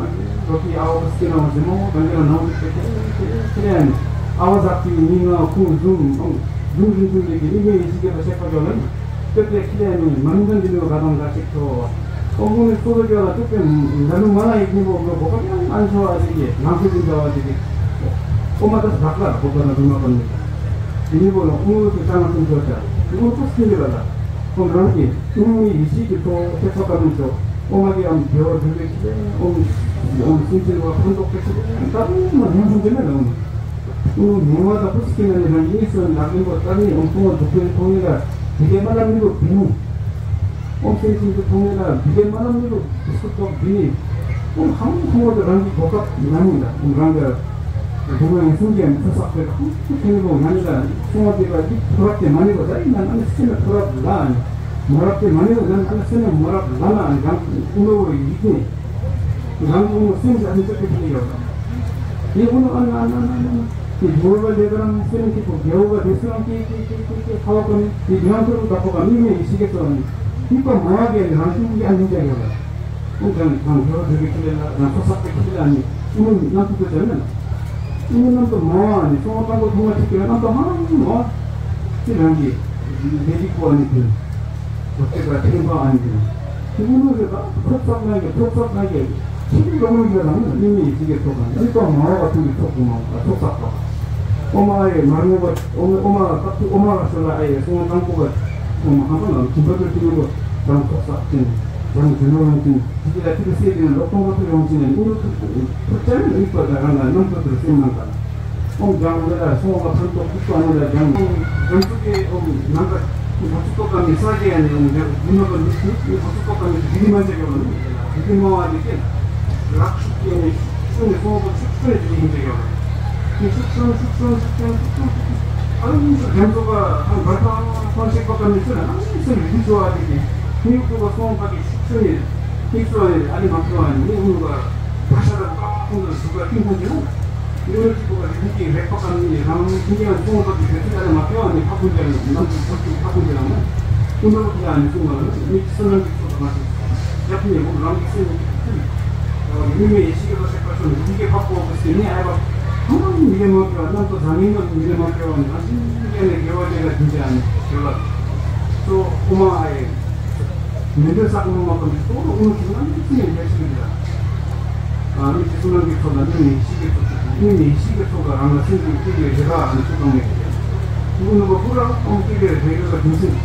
རོགས་ཀྱི་ཨ་བ་གི་སྐྱེ་ན་འོང་ཟེ་མོ་གང་གི་ལ་ནང་གི་སྐྱེ་སྐྱེ་སྐྱེ་ཡ་ནི་ཨ་བ་ཟག་གི་མི་ང་ཁུང་ཟུང་འོང་ཟུང་ཟུང་ཟུང་ལས་གི་མི་མི་ཡི་ཞིག་གི་བ་ཤེས་པ་ཡོད་ལ་ནི། སྟོད་པའི་ཁྱི་ལས་ནི་མ་ནུ་ཏན་འདི་ནི་ག་དང་ག་ཞིག་ཐོ། ཨོ་ཁོང་ནི་སོ་སོ་སྐྱོ་ལ་སྟོད་པའི་ལ་ནུ་མ་ལ་ཡིག་ནི་བོ་མོ་གོ་པ་ཀྱང་ཨན་ཆོ་ཨ་ཅིག་གི་ནང་ཁུལ་གྱི་འདྲ་བ་ཅིག་གི། ཨོ་མ་ད་བདག་ལ་གོ་པ་ན་རུ་མ་པ་ནི། དེ་ནི་བོ་ལ་ཨུ་ངུ་གི་ཀྲང་ང་སུམ་ཆོ་ཅག་ཨུ་ངུ་ཁོ་སྐྱིན་གི་ལ་ལ། ཁོང་རང་གི་ཨུ་ངུ་ཡི་ཤིག་གི་ཐོ་ཐེ་ཚོ་ཀ་མི་ཆོ། ཨོ་མ་གི་ཨམ་བེ་བ་འབྲུ་བེ་ཁྱི་ལས་ཨོ་མ་ཨོ་མ་སུམ་ཆེན་བ་ཕན་ཐོགས་པེ་ཁྱི་ལས་ད་ཨུ་ངུ་ཉུང་ཆུང་གི་ན་ལ་ཨུ་ངུ། ཨུ་ངུ་ཉུང་བ་ད་ཁོ་སྐྱིན་ན་ནི་རང་གི་ཨིན་སོན་ལག་ལེན་པོ་ད་ནི་ཨོ་མ་ཁོང་ང་འཛུགས་པའི་ཐོག་ནི་ལ་དེ་གའི་མ་ལ་མི་རུ་བི་ནི། ཨོམ་སེམས་ཅན་གྱི་ཐོག་ནས་ལ་འདི་ལས་མ་ལམ་མི་རུ་སུ་ཐོག་འདི་ནི། ཨོམ་ཧང་ཐོང་བ་དང་རང་གི་གོ་སྐབས་ན་ནི་ལ་ཨོམ་རང་གི་སྒོ་ང་ཡིན་སུམ་གྱི་ཡང་ཚོ་བསགས་པའི་ཁོང་ཁྱེད་ནི་ལོ་ང་ནི་ལ་སོང་བ་དེ་ལ་འདི་ཐོ་རབ་དེ་མ་ནི་བ་ད་ཡིན་ན་ཨ་ནི་སེམས་ལ་ཐོ་རབ་ལ་ཨ་ནི་མོ་རབ་དེ་མ་ནི་བ་ང་ནི་ཨ་ནི་སེམས་ལ་མོ་རབ་ལ་ན་ཨ་ནི་རང་ཨོམ་ལོ་བ་ཡིག་ནི། རང་ངོ་སེམས་ཀྱི་ཨ་ནི་ཚོད་ཀྱི་ཕྱི་ཡོད། དེ་ངོ་ཨ་ན་ཨ་ན་ཨ་ན་ཨ་ན་དེ་འགྱུར་བ་ལས་ཀ་རང་སེམས་ཀྱི་པོ་རྒྱལ་བ་དེ་སུ་རང་ཀྱི་ཀྱི་ཀྱི་ཀྱི་ཀྱི་ཁ་བ་ཀུན་དེ་རང་ཚོ་རུ་བདག་པོ་ག་མི་མེད་ཡི་ཤི་གེ་ཚོ་ནི་ཧི་པ་མ་བ་གེ་རང་བཞིན་གྱི་ཨ་ནི་ཀྱ་ཡོད་ལ། ཨོ་ཀྱང་རང་འགྱུར་བ་འགྲོ་གི་ཁྱི་ལེ་ལ་རང་ཚོ་སག་པའི་ཁྱི་ལེ་ལ་ནི་ཨུ་ནུ་རྣམ་ཐུག་ཏུ་བྱ་ན་ཨུ་ནུ་རྣམ་དུ་མ་བ་ནི་སོང་བ་དང་པོ་ཐུང་བ་ཅིག་གི་རྣམ་དུ་མ་མ་བ་དེ་རང་གི་ལས་ཀྱི་ཁོ་ཨ་ནི་དེ། བོད་སྐད་ཀྱི་ཐེམ་པ་ཨ་ནི་དེ་ནི། དེ་ནི་ལུགས་རེད་ད། ཚོགས་བསགས་ན་ཡང་ཚོགས་བསགས་ན་ཡང་ཁྱི་གི་ལོ་ངོ་ཡོད་ལ་ནི་མི་མི་ཡི་ཅི་གའི་ཚོགས་དང་ཨ་ནི་ཏོག་མ་བ་བ་ཐུག་གི་ཚོགས་དུ་མ་བ་ཚོགས་བསགས་པ། ཨོ་མ་ཨ་ཡེ་མར་ངོ་བ་ཨོ་མ་ཨོ་མ་ལ་སྟབས་ཐུག་ཨོ་མ་ལ་ཤོ་ལ་ཨ་ཡེ་སོང་བ་དང་པོ་བ་ཨོ་མ་ཧང་སང་ལ་ཁྱིམ་པ་ཚོ་ཁྱི་ནི་གོ་དང་ཚོགས་བསགས་ཅན་དང་དེ་ནོ་ཡོང་ཅན་དེ་ཅི་ལ་ཁྱི་གི་སྲས་དེ་ནི་ལོག་གཏོང་བ་ཐུག་ཡོང་ཅན་ནི་ཨུ་རུ་ཐུག་ཐུག་ཅན་ནི་ཨི་པ་དང་རང་ལ་རྣམ་ཐོ་ཐུག་སེམས་ནང་དང་། ཨོམ་རྒྱང་ལ་སོང་བ་ཕན་ཐོགས་ཀྱི་བཏང་ལ་རྒྱང་། རྒྱང་ཚུགས་ཀྱི་ཨོམ་ནང་ག་ང་ཚོ་ཏོག་ཀ་མི་ས་ཀྱི་ཡ་ནི་ཨོམ་རྒྱང་དགུ་ནོ་ག་མི་སུ་ང་ཚོ་ཏོག་ཀ་མི་སུ་དིལི་མ་འཇལ་ཡོང་ནི་དིལི་མ་བ་ནི་ཀྱེ་ལག་ཤུགས་ཀྱི་ནི་ཤུགས་ནི་སོང་བ་ཤུགས་ཤུགས་ནི་དིལི་མ་འཇལ་ཡོང་ནི་ཤུགས་ཤུགས་ཤུགས་ཤུགས་ཤུགས་ཤུགས་ཤུགས་ཨ་ལུ་ང་ཚོ་རྒྱང་ཚོ་ག་ཧང་བར་ཐང་ཁོང་ཤེས་པ་ཀ་མི་སུ་ན་ཨ་ལུ་སུ་རི་ཚོ་བ་དི་ཀྱེ་ནི་ཀུ་ག་སོང་བ་ཀྱི་ཤུགས་ཤུགས་ནི་ནི་སུ་བ་ནི་ཨ་ལི་མ་ཐོ་བ་ནི་ནི་ཨུ་ནུ་ག་ཕ་ཤ་དང་ཀ་ཁོང་དུ་ཟུག་ག་ཏིང་ཁོང་གི་ནོ། ཡོད་ཅིག་པོ་ལ་རིག་གི་རེག་པ་ཀ་ནི་རང་ཁྱིམ་ཡང་ཚོང་པ་གི་བེད་སྤྱོད་ཨ་ལ་མ་ཕེ་བ་ནི་ཕ་ཀུན་ཀྱང་ནམ་དུ་ཕ་ཀུན་ཕ་ཀུན་ཀྱང་ན་ཀུན་ནོ་ཀྱི་ཨ་ནི་ཚོང་པ་ལ་མི་སུ་ནམ་གྱི་ཚོགས་པ་མ་ཞིག་ཡབ་ནི་འོ་རང་གི་སེམས་ཀྱི་ཀུན་ཡུལ་མི་ཡེ་ཤེས་ཀྱི་ལ་ཕེ་པ་ཤོ་ནི་རིག་གི་ཕ་ཀོ་གི་སེམས་ནི་ཨ་བ་ཧམ་མི་ལེ་མ་ཕེ་བ་ནམ་དུ་ཟ་ནི་ནམ་མི་ལེ་མ་ཕེ་བ་ནི་ཨ་ཤིང་ཀྱ་ནི་དགེ་བ་ལས་ལ་འཛིན་ཅི་ཨ་ནི་དགེ་བ་ཚོ་ཨོ་མ་ཨ་ཡེ། མི་འདོད་ས་ཀུན་མ་ཀུན་གྱི་ལྟོ་རུ་ཀུན་གྱི་ནང་གི་ཚིག་ཡང་རྒྱ་ཆེ་གི་ལ། མི་དེ་ཚོ་ནང་གི་ཚོགས་ལ་མི་མི་ཤི་གི་ཚོགས་ཀྱི་མི་མི་ཤི་གི་ཚོགས་ལ་རང་ལ་སེམས་ཀྱི་སྐྱེ་གི་རེ་བ་ཨ་ནི་ཚོ་གང་མེད་ཀྱི། ཀུན་ནུ་བ་ཀུ་ར་ཀུན་སྐྱེ་གི་རེ་བ་རྒྱུ་མཚན།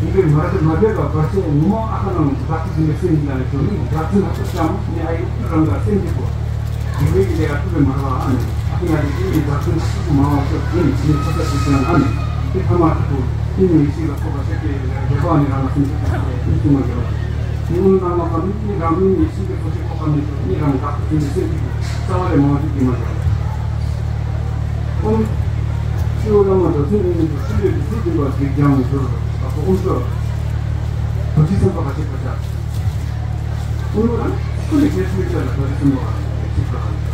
ཡིན་པའི་མ་རེད་མ་བསྡད་པ་བར་ཆད་ངོ་མ་ཨ་ཁ་ནང་བདག་ཏུ་འཛིན་པའི་སེམས་ཡིན་ལ་ནི་ཚོ་ནི་བདག་འཛིན་ཧ་ཅང་ནི་ཨ་ཡི་རང་ལ་སེམས་ཀྱི་པོ། དེ་བས་ཀྱི་ལས་ཀ་ཐུབ་པའི་མ་རེད་པ་ཨ་ནི། ཨ་ཁུ་ཡ་དེ་དེ་ཡི་བདག་འཛིན་ཧ་ཅང་མང་བ་ཤོད་དེ་ནི་དེ་ནི་ཚོ་ས་དེ་ཀྱང་ཨ་ནི། དེ་ཐ་མ་དེ་ཚོ་དེ་ནི་ཡེ་ཤེས་ལ་སོགས་པ་ཤེས་པའི་རེ་བ་ནི་རང་ལ་སེམས་ཀྱི་ཐོག་ནས་དེ་གསུངས་པ་ཡོད། དེ་ནི་རྣམ་པ་ཀུན་ནི་རང་ཉིད་ཡེ་ཤེས་ཀྱི་ཚོགས་ཀྱི་ཐོག་ནས་ནི་རང་བདག་ཏུ་འཛིན་པའི་སེམས་ཀྱི་རྩ་བ་ལས་མང་ཞིག་གིས་མ་བྱ། ཨོམ། སྤྱི་བོ་བླ་མ་རྡོ་རྗེ་སེམས་དབྱིངས་སུ་ཤུལ་ལས་ཀྱི་ཚུལ་འཛིན་པ་གཟིགས་ཀྱང་མི་འགྱུར་བ་ཨོམ་སོ། རྡོ་རྗེ་སེམས་དཔའ་ཁ་ཆེ་ཁ་ཆག་ཨོམ་རང་ཁོ་ནི་གལ་ཆེ་ཆེ་ལ་རྡོ་རྗེ་སེམས་དཔའ་ཁ་ཆེ་ཁ་ཆག་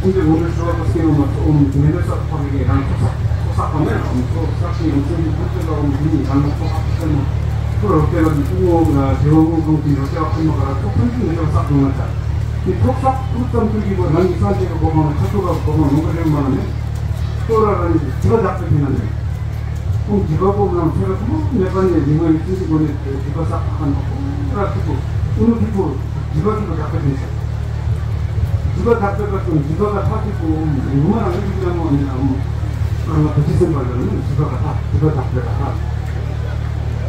ཨོམ་དེ་ངོ་སྤྲོད་ཞུ་བ་པ་སྐྱེ་བ་མ་ཐོབ་ཨོམ་ངན་པའི་ས་ཐོག་གི་རང་ཚོགས་ས་ཚོགས་ས་གང་ནས་ཨོམ་ཚོགས་ས་ཤིང་ཨོམ་ཚོགས་ཀྱི་ཁུར་ཚོད་ལ་ཨོམ་དེ་ནི་རང་ཚོགས་ས་ཚོགས་ས་ནི་ཁུར་རོ་ཏེ་ལ་ནི་ཨོ་ཨོ་དེ་བ་ཨོ་ཨོམ་དེ་རོ་ཏེ་བ་ཁུར་མ་ག་ར་ཚོགས་ཐམས་ཅད་ངན་པའི་ས་ཐོག་ན་ཆ། དེ་ཚོགས་བསགས་ཕུགས་ཙམ་ཚུལ་གྱི་སྒོ་ནང་གི་སངས་རྒྱས་ཀྱི་གོ་འཕང་ལ་ཆ་ཚུགས་པ་གོ་འཕང་ལོངས་སྤྱོད་མ་ལ་ནི། ལྟོ་ར་ར་ནི་སྒྲིབ་པ་དག་པའི་ཕྱིར་ན་ནི། ཁོང་སྒྲིབ་པ་པོ་རྣམས་ཚེ་རབས་ཐུན་མོང་མེད་པ་ནས་ལུས་ངག་ཡིད་གསུམ་གྱི་སྒོ་ནས་སྒྲིབ་པ་བསགས་པ་ཁ་ནོ་ཁོང་ར་ཐུག་པོ་ཨུ་ནུ་ཐུག་པོ་སྒྲིབ་པ་ཐུག་པ་དག་པའི་ཕྱིར་ན། སྒྲིབ་པ་དག་པའི་ཁ་ཐུག་སྒྲིབ་པ་ལ་ཐག་ཐུག་པོ་ངུ་མ་རང་གི་ལ་མོ་ནི་ལ་མོ། རང་ལ་བུ་ཅི་སེམས་པ་ལ་ནི་སྒྲིབ་པ་ལ་ཐག་སྒྲིབ་པ་དག་པའི་ལ་ཐག་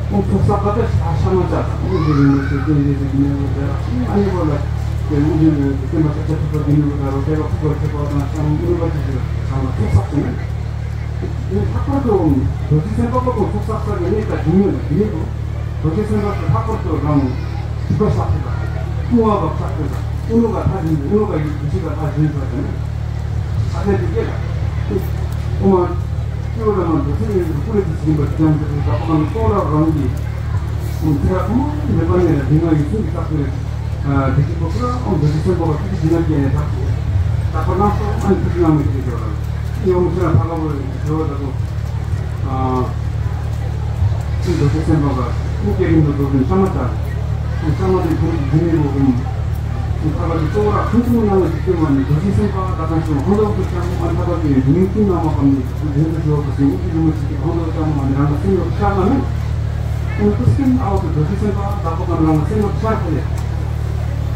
ཁོང་ཚོགས་བསགས་པ་དེ་ཤ་ཤ་མ་བྱ་དང་ཁོང་གི་རིང་མོ་ཞིག་ཀུན་གྱི་ཞིག་གི་མེ་བོ་དེ་ཨ་ནི་བོ་ལ་དེ་ཀུན་གྱི་མེ་བོ་དེ་མ་ཆ་ཆ་ཐུབ་པ་གི་མེ་བོ་ད་རོ་དེ་བ་ཕུག་པ་ཐེབས་པ་དང་ཤ་མོ་ཀུན་པ་ཅི་ཞིག་ལ་ཚང་མ་ཚོགས་བསགས་ཀྱི་མེད། དེ་ལྷག་པར་དུ་རྡོ་རྗེ་སེམས་དཔའ་པོ་ཁོང་ཚོགས་བསགས་ས་གི་གནས་དང་དེ་ཉིད་ལ་དེ་ཉིད་དུ་རྡོ་རྗེ་སེམས་དཔའ་དེ་ལྷག་པར་དུ་རང་སྒྲིབ་པ་བསགས་ཐུབ་པ་ལྟུང་བ་བ་བསགས་ཐུབ་པ་ཀུན་ལུགས་ལ་ཐག་རིང་ཀུན་ལུགས་ལ་ཡིད་ཀྱི་ཞིག་ལ་ཐག་རིང་ཐུབ་པ་དེ་ནི། ཨ་ཙི་དེ་སྐད་ལ། ཨོ་མ། སྤྱི་བོ་བླ་མ་རྡོ་རྗེ་སེམས་དཔའི་སྐུ་ལས་ཀྱི་ཞིང་པ་དེ་ཡང་དུ་བདག་པོ་རང་གི་ཚེ་རབས་ཐུན་མོང་མེད་པ་ནས་ལ་འདི་ང་ཡིད་གསུམ་གྱི་རྟགས་ཏེ། དེ་གཅིག་པོ་ཁོ་རང་རྡོ་རྗེ་སེམས་དཔའ་བ་ཐུགས་ཀྱི་ཞིང་ན་སྐྱེས་ནས་དག་ཅིང་ ད་ཁོ་རང་སོ་ཨ་ནི་ཐུགས་རྗེ་གནང་མི་ཞིག་ཡོད་རེད། ཡོང་མི་ཚེ་ལ་ཕ་ག་བོ་ཡོད་ད་དུ། ཨ། ཁྱིམ་དུ་ཚེ་སེམས་པ་ག་ཁྱིམ་སྐྱེ་རིང་དུ་འགྲོ་དུས་བསམ་མ་ད། བསམ་མ་དེ་ཁོང་གི་རྒྱུན་ལས་འགྲོ་དུས། ཁྱིམ་ཕ་ག་གི་གཙོ་བོ་ར་ཁོང་ཚོ་ནང་ལ་འཇིག་རྟེན་མ་ནི་རྡོ་རྗེ་སེམས་དཔའ་ད་གང་བྱུང་ཧོན་ལོག་ཏུ་ཀྱང་ཨ་ཕ་ག་གི་མིང་ཁྱིམ་ནང་མ་གམ་ནི་རྒྱུན་དུ་འགྲོ་བ་སེམས་ཀྱི་རི་མོ་ཅིག་གི་ཧོན་ལོག་ཀྱང་མ་ནི་རང་ལ་སེམས་ལ་ཤར་ལ་མེད། ཁོང་ཚོ་སེམས་ཨ་བ་གི་རྡོ་རྗེ་སེམས་དཔའ་ད་གོ་གམ་རང་ལ་སེམས་ལ་ཤར་ཁོ་ལས།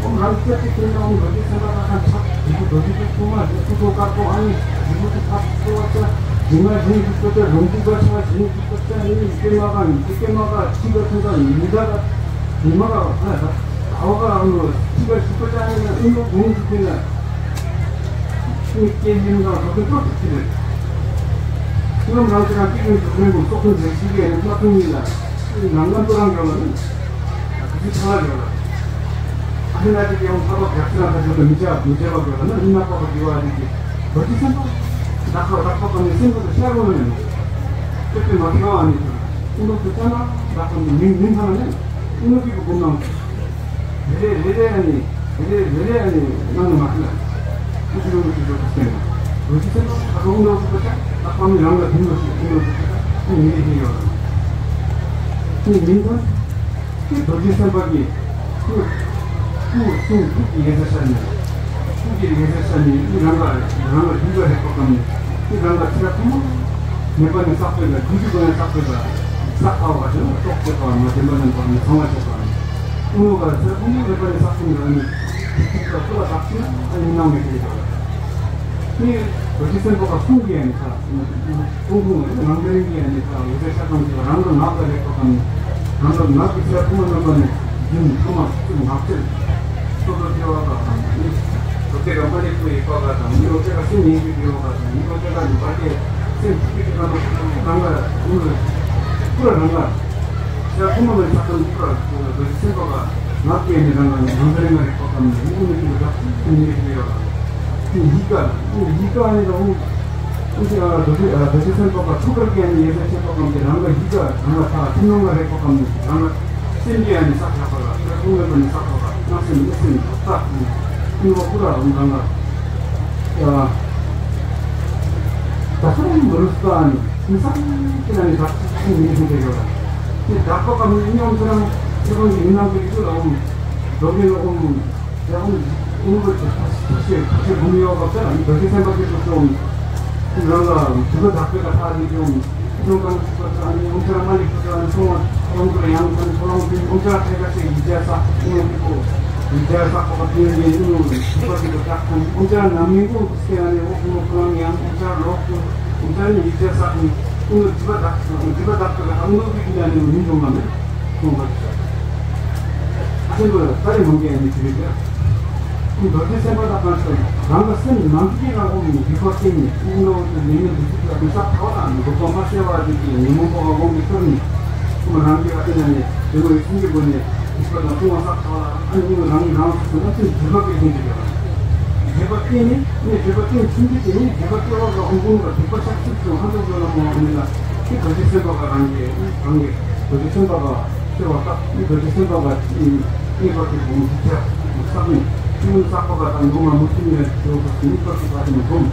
ཨོཾ་རང་གི་སྐྱབས་ཀྱི་དོན་ལ་ཨོཾ་རྡོ་རྗེ་སེམས་དཔའ་ལ་ཁ་ཆག་དེ་ཚོ་རྡོ་རྗེ་ཀྱི་ཐུགས་མ་རེད། ཐུགས་ཐོག་དཀར་པོ་ཨ་ནི་རི་མོ་དེ་ཕར་ཚུར་བ་ཆ་ཇི་མ་ཇི་ནི་ཐུགས་ཀྱི་རོང་ཐུགས་པ་ཆ་ཇི་ནི་ཐུགས་པ་ཆ་ནི་ནི་སྐྱེ་མ་ག་ནི་སྐྱེ་མ་ག་ཆི་ག་ཐུགས་ག་ནི་མི་ད་ག་ཉི་མ་ག་ཨ་ད་ཨ་བ་ག་ཨ་ནོ་ཆི་ག་ཞུ་པ་ཆ་ནི་ན་ཨུ་ནོ་གུང་ཐུགས་ཀྱི་ན་ནི་སྐྱེ་ཡིན་ག་ཐུགས་ཀྱི་ཐུགས་ཐུགས་ཀྱི་རེད། ཨོཾ་རང་གི་རང་སྐྱེ་ཡུལ་དུ་ལེན་དགོས་སོགས་ཀུན་རེ་ཞིག་གི་ནི་ལྷ་ཐུང་ཉིད་ལ། ནང་ལམ་དུ་རང་ཡོད་ལ་ནི། ག་ཚོད་ཐ་ལ་ཡོད་ལ། ཨ་ཧི་ན་ཅིག་ཡང་ཐ་ལ་ག་ཚོད་རང་ཐ་ཆོད་དུ་མི་བྱ་མི་བྱ་བ་ཡོད་ལ་ནི་ཨི་ན་པ་པ་གི་བ་རིག་གི་རྡོ་རྗེ་སེམས་དཔའ། བདག་པ་བདག་པ་གང་ནས་སེམས་པ་དུ་ཤར་རུང་ནས་ནོ། ཅོ་ཅོ་མ་ཐེ་བ་ཨ་ནི་ཐུར། ཨུ་ནུ་དུ་ཅ་ན་བདག་པ་ནི་མིང་མིང་ཐ་ན་ནི། ཨུ་ནུ་གི་བུ་གུམ་ནང་། རེ་རེ་རེ་རེ་ཨ་ནི། རེ་རེ་རེ་རེ་ཨ་ནི་ནང་ནས་མ་ཤི་ལ། ཨུ་ཅི་ལུ་ཅི་ལུ་ཅི་སེམས། རྡོ་རྗེ་སེམས་དཔའ་ཁ་ཁ་ཨུ་ནུ་ཅི་པ་ཅ། ད་ཁ་མི་རང་ལ་ཕན་ཐོགས་ཤིག་ཨུ་ནུ་ཅི་པ་ཅ། ཨུ་ནི་རེ་ཧི་ཡོད། ཨུ་ནི་མིན་ཐོན། ཀྱེ་རྡོ་རྗེ་སེམས་དཔའ་གི། སྐུ་སྐུ་གསུང་ཐུགས་ཀྱི་ཡེ་ཤེས་ཤར་ནས། ཐུགས་ཀྱི་ཡེ་ཤེས་ཤར་ནས་ཨུ་རང་ལ་རང་ལ་རྒྱུད་ལ་རེག་པ་ཙམ་ནས་ཨུ་རང་ལ་ཚེ་ཐུང་མ། མེད་པ་ནས་བསགས་པའི་ལ་རྒྱུད་ཀྱི་སྒོ་ནས་བསགས་པའི་ལ། བསགས་པ་བ་དེ་ལ་རྟོགས་བྱེད་པ་མ་བདེན་པ་ནས་བར་ནས་ཚང་བ་བྱེད་པ། ཨུ་ནུ་ག་ཚེ་ཐུང་མ་མེད་པ་ནས་བསགས་པའི་ལ་ནི། ཐུགས་ཀྱི་ཀ་ཀུ་ལ་བསགས་ཤིང་ཨ་ནི་སྣང་བའི་དེ་ཡོད། ནི་རྡོ་རྗེ་སེམས་དཔའ་ག་གསུང་གི་ཡ་ནི་ས། ཁོང་ཁོང་ནང་དེ་རིང་གི་ཡ་ནི་ས་འོད་ཟེར་ཤར་ཙམ་ཞིག་ལ་རང་གི་ངག་ལ་སླེབས་པ་ཙམ་ནི། རང་གི་ངག་གི་ཚེ་ཐུང་མ་རྣམ་པ་ནི་རྒྱུན་ཐོག་མ་ཚུགས་ངག་ཚེ། སོ་སོ་སྐྱེ་བ་ག་དང་ནི། སོ་སྐྱེ་ག་མ་ནི་སྐུ་ཡི་བ་ག་དང་ནི། སོ་སྐྱེ་ག་སེམས་ཉིད་ཀྱི་སྐྱེ་བ་ག་དང་ནི། སོ་སྐྱེ་ག་ནི་བར་སྐྱེ་སེམས་ཐུགས་ཀྱི་སྐྱེ་བ་རང་ག་རང་ག་ཀུ་ར་རང་ག་ཚེ་ཐུང་མ་ནི་ཚ་ཁམས་ཀུ་ར་ཀུ་ར་རྡོ་རྗེ་སེམས་དཔའ་ག་ངག་གི་ནི་རང་ག་ནི་རང་ག་རེ་ང་རེ་བ་ག་ནི་ནི་ཀུ་ནི་ཀུ་ར་སེམས་ཉིད་ཀྱི་སྐྱེ་བ་ག་ཡི་ག་ཡི་ག་ནི་ལ་འོང་། ཨུ་ཅི་ཨ་རྡོ་རྗེ་ཨ་རྡོ་རྗེ་སེམས་དཔའ་ཐུགས་ཀར་སྐྱེ་ནས་ཡེ་ཤེས་ཆེན་པོ་གམ་གྱི་རང་ལ་ཡི་ག་རང་ལ་ཐག་ཐུན་མོང་ལ་རེག་པ་གམ་ནི་རང་ལ་སེམས་ཀྱི་ཨ་ནི་ས་ཁྱབ་པ་ལ་ཁྱབ་པ་མེད་པ་ནི་ས་ཁྱབ་པ་སྣང་སེམས་མི་སེམས་རྟག་ནི་ཀུན་ལ་ཀུ་ར་འོང་རང་ལ་ཡ། ད་སོང་མི་རུ་སུ་ཨ་ནི་མི་སང་ཀྱི་ཨ་ནི་རག་ཅིག་ཁུངས་མི་ཤེས་ཀྱི་ཡོད་ལ། དེ་རག་པ་གམ་ནི་སྙོམས་སེམས་ཚེ་རང་གི་མི་ནང་གི་ཡུལ་ལ་འོང་། འགྲོ་མི་ལ་འོང་། ཡང་ཨུ་ནུ་ཅི་ཐུགས་རྗེ་ཐུགས་རྗེ་སྒོམ་ཡོད་པ་ལྟར་རྡོ་རྗེ་སེམས་དཔའ་གི་ཐུགས་སུ་རང་ལ་དྲི་མ་དག་པའི་ཀ་ཐག་ནི་ཀྱང་ཐུགས་སུ་གང་ཐུག་པ་ལྟར་ནི་ཨོམ་ཆ་མ་ལི་ཐུག་ལྟར་ནི་སོང་བ་ཡང་དུ་ཡང་དུ་ནི་ཁོ་རང་ཚོའི་ཨོམ་ཆ་ཕལ་ཁ་ཤས་ཡིད་བྱ་ས་ཨུ་ནུ་ཀི་ཀོ་ཡིད་བྱ་ས་ཁོ་པ་ཐུན་ཡིན་ཨུ་ནུ་ཐུག་པ་ཐུག་པ་ཀྲག་ཐུན་ཨོམ་ཆ་ནམ་མི་ཀོ་སྐྱེ་ནི་ཨོ་ཁོ་མོ་ཁོ་རང་ཡང་ཨོམ་ཆ་ལོག་ཏུ་ཨོམ་ཆ་ནི་ཡིད་བྱ་ས་ནི་ཨུ་ནུ་དྲི་མ་དག་དྲི་མ་དག་པའི་ཀ་ཨུ་ནུ་ཀི་ཀི་ན་ནི་མི་འདུག་མ་ནི། སོང་བ། ཨ་ཆེན་པོ་ལ་ད་རེས་མང་གི་ཨ་ནི་དེ་རེད་ཀྱང་། རྡོ་རྗེ་སེམས་དཔའ་དང་གང་ཞིག་རང་གི་སེམས་ནང་གི་རང་ངོ་མི་འཇིག་པ་སྐྱེ་ནས་དབུགས་ནོར་དུ་ལེན་ནས་འདུ་ཤེས་ལ་མི་ཆགས་ཐ་བ་དང་འགོག་པ་མ་སེལ་བ་དེ་གི་ཉོན་མོངས་པ་དབང་གིས་གཏོར་ནས་ཀུན་རང་གི་ཨ་ཏི་ན་ནས་དེ་མོ་ཡི་སེམས་ཀྱི་སྒོ་ནས་འཇིག་པ་དང་སྲུང་བ་བསགས་ཐ་བ་ལ་ཨ་ནི་ཀུན་རང་གི་རང་སོ་སོ་ན་ཚུན་འཇིག་པ་སྐྱེ་ཤེས་ཀྱི་ཡོད། འཇིག་པ་སྐྱེ་ནས་ནི་འཇིག་པ་སྐྱེ་ནས་ཚུན་ཆད་དེ་ནི་འཇིག་པ་སྐྱེ་བ་ལ་ཨོ་ཀུན་ལ་འཇིག་པ་ཤག་ཚུལ་ཚུལ་ཧ་ལས་ཡོད་ལ་མ་འོང་ནི་ལ་ཀྱི་རྡོ་རྗེ་སེམས་དཔའ་ག་རང་གི་རང་གི་རྡོ་རྗེ་སེམས་དཔའ་ག་ཤེས་པ་དག་ནི་རྡོ་རྗེ་སེམས་དཔའ་ག་གཉིས་པ་གི་སྒོམ་ཐུབ་ཆ་བསགས་ནས་ཐུན་མོང་བསགས་པ་ག་དང་སྒོམ་མ་མུ་མཐུད་ནས་འགྲོ་དགོས་སུ་གཉིས་པ་གི་བར་ནས་སྒོམ།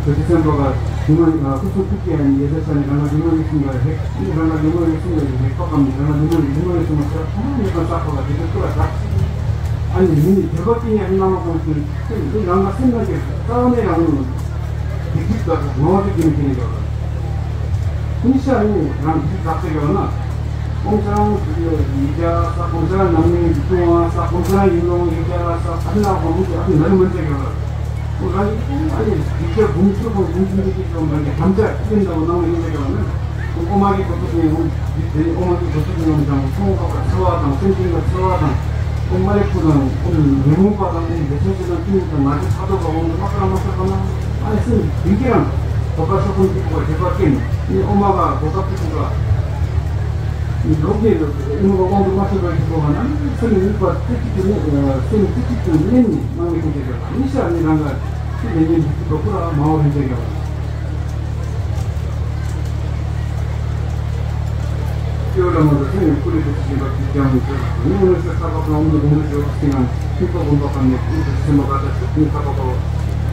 རྡོ་རྗེ་སེམས་དཔའ་ག་དུས་མ་སྐུ་གསུང་ཐུགས་ཀྱི་ཡེ་ཤེས་ཤར་ནས་རང་ག་དུས་མ་ཡེ་ཤེས་ལ་རེག་ནི་རང་ག་དུས་མ་ཡེ་ཤེས་ལ་རེག་པ་གམ་ནི་རང་ག་དུས་མ་ཡེ་དུས་མ་ཡེ་ཤེས་མ་ཤར་ཐོག་མ་གཉིས་པ་བསགས་པ་ག་དེ་དུས་སྐུ་ལ་བསགས། ཨ་ནི་མི་ནི་འདོད་པ་ཀུན་ཡང་རྣམ་པ་ཀུན་ཀུན་ཀུན་རང་ག་སེམས་ནང་གི་རྩ་བ་ནས་རང་ལུགས་སྡིག་སྒྲིབ་དག་ངོ་བོ་དེ་ཀུན་ཀུན་ཡོད། ཉི་ཤར་ནི་རང་སྡིག་སྒྲིབ་དག་ཚད་ཡོད་ན། ཀོང་ཆ་རང་ཡིག་བརྒྱ་ས་ཀོང་ཆ་རང་ནམ་ནིང་ཡིག་ཀོང་ས་ཀོང་ཆ་རང་ཡིག་ལོང་ཡིག་བརྒྱ་ས་ཨ་ནི་ལ་ཀོང་ཆ་ཨ་ནི་ལ་མི་འཇལ་ཡོད། ཁོ་རང་ཡིག་ཨ་ནི་ཡིག་བརྒྱ་དགུང་ཚུལ་ཁོང་དགུང་ཚུལ་འདི་ཀུན་ཀྱང་རང་གི་དམ་བཅའ་ཀུན་དང་ནང་ཡིན་འཇལ་ཡོད་ན། ཨོ་མ་གི་གོ་ཐུབ་ནས་འོང་། འདི་དེ་ཨོ་མ་གི་གོ་ཐུབ་ནས་འོང་ཀྱང་ཁོང་ཁ་པ་ཚེ་བ་དང་སེམས་ཅན་ལ་ཚེ་བ་དང་། ཨོ་མ་ལེ་ཕུ་དང་ཨོ་ཉོན་མོངས་པ་དང་ཨོ་འདི་ཚོ་ཅི་དང་ཀུན་དང་ང་ཚོ་ཁ་དོག་པ་འོང་དུ་མ་ཁ་ར་མ་ཁ་པ་ན་ཨ་ནི་སེམས་འདི་གི་རང་གོ་ཁ་ཤོག་ཁུངས་ཀྱི་གོ་བ་བྱེད་པ་ཀུན་ནི་ཨོ་མ་ག་གོ་ཁ་ཕི་ཕུ་ག་ནི་ལོག་ནས་ཨོ་མ་ག་དབང་དུ་མ་ཤོར་བ་ཞིག་གོ་བ་ན་སེམས་ནི་དམིགས་པ་རྩེ་གཅིག་ཏུ་ནི་སེམས་རྩེ་གཅིག་ཏུ་ནི་ནི་སྣང་བའི་ཀུན་ཀྱི་རེ་བ་ནི་ཤར་ནི་རང་ག་ཤི་ལེ་ཉེ་འདི་ཀྱི་གོ་ཁུ་ར་མ་འོ་རིན་ཆེ་ག་བ། སྐྱེ་བོ་ལ་མ་དང་ཚེ་ནས་སྐུ་ལས་དུ་ཞིག་ཡིན་པ་དེ་ཀྱང་མི་ཚོད། ངས་ངོ་ནས་ཚེ་ཁ་པ་ཀློང་མི་དགོངས་པའི་ཞོར་དུ་ཤིང་ངམ་ཤིང་ཐོག་དགོན་པ་ཁམས་ནས་ཀུན་ཏུ་སེམས་པ་ག་ད་ཤིང་ཁ་པ་པ་བ།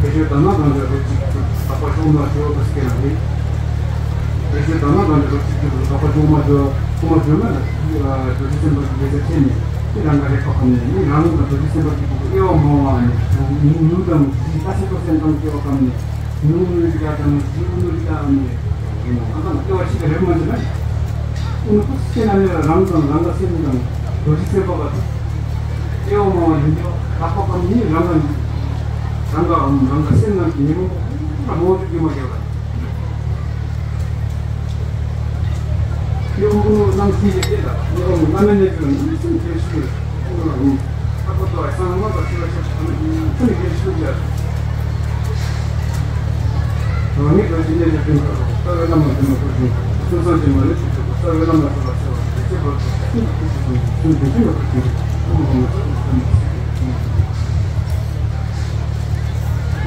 བེད་སྤྱོད་བཏང་ན་གང་འདྲ་རོ་གཅིག་གི་དག་པ་ཅུང་མ་བྱོས་པ་སྐད་ན་རེད། བེད་སྤྱོད་བཏང་ན་གང་འདྲ་རོ་གཅིག་གི་དག་པ་ཅུང་མ་བྱོས་ཅུང་མ་བྱོས་ན་རྡོ་རྗེ་སེམས་དཔའ་གི་ལས་ཀ་བྱས་ནས་དེ་རང་ག་རེ་ཁོ་ཁམ་ནས་ནི་རང་ལ་རྡོ་རྗེ་སེམས་དཔའ་གི་དབྱེ་བ་མང་བ་ནི་ཉུང་དང་ལྟ་ཤེས་པ་སེམས་དང་སྐྱེ་བ་ཁམ་ནས། ནུ་ནུ་རི་ཀ་དང་ནུ་ནུ་རི་ཀ་ཨ་ནི། ཨ་དང་སྐྱེ་བ་ཞིག་རེད་མ་འདི་ན། ཨུ་ནུ་ཀུ་སྐྱེ་ན་ནི་རང་དང་རང་ག་སེམས་དང་རྡོ་རྗེ་སེམས་དཔའ་ག་དང་། སྐྱེ་བ་མང་བ་ཡིན་ཏེ་དག་པ་གམ་ནི་རང་ག་རང་ག་རང་ག་སེམས་རྣམས་ཀྱི་ཉོན་མོངས་པ་མང་དུ་སྐྱེ་མ་སྐྱེ་བ། ཡོང་གུ་ནང་ཐིག་ལེ་ལ་ཡོང་བླ་མེད་ནས་བྱུང་ནི་སེམས་བདེ་ཞིང་ཁ་པོ་ཏོ་ཨ་སང་མ་པ་ཤི་བ་ཤི་ཁ་ནི་སེམས་བདེ་ཞིང་རྒྱ། རང་ཉིད་རང་བཞིན་གནས་ཀྱི་སྤྲིན་ཁ་རོ་རྩ་བའི་བླ་མ་དེ་མ་ཐུབ་ཅིང་སེམས་བཟང་ཅན་མ་ལུས་ཀྱི་ཆོས་པོ་རྩ་བའི་བླ་མ་ཐུབ་པ་ཆེ་བ་དེ་ཆེ་བར་དུ་སེམས་ཀྱི་ཁུ་ཞིག་དང་སེམས་བདེ་ཞིང་ཡོད་པར་གྱུར་ཅིག་ཨོཾ་ཨོཾ་ཨོཾ་ཨོཾ།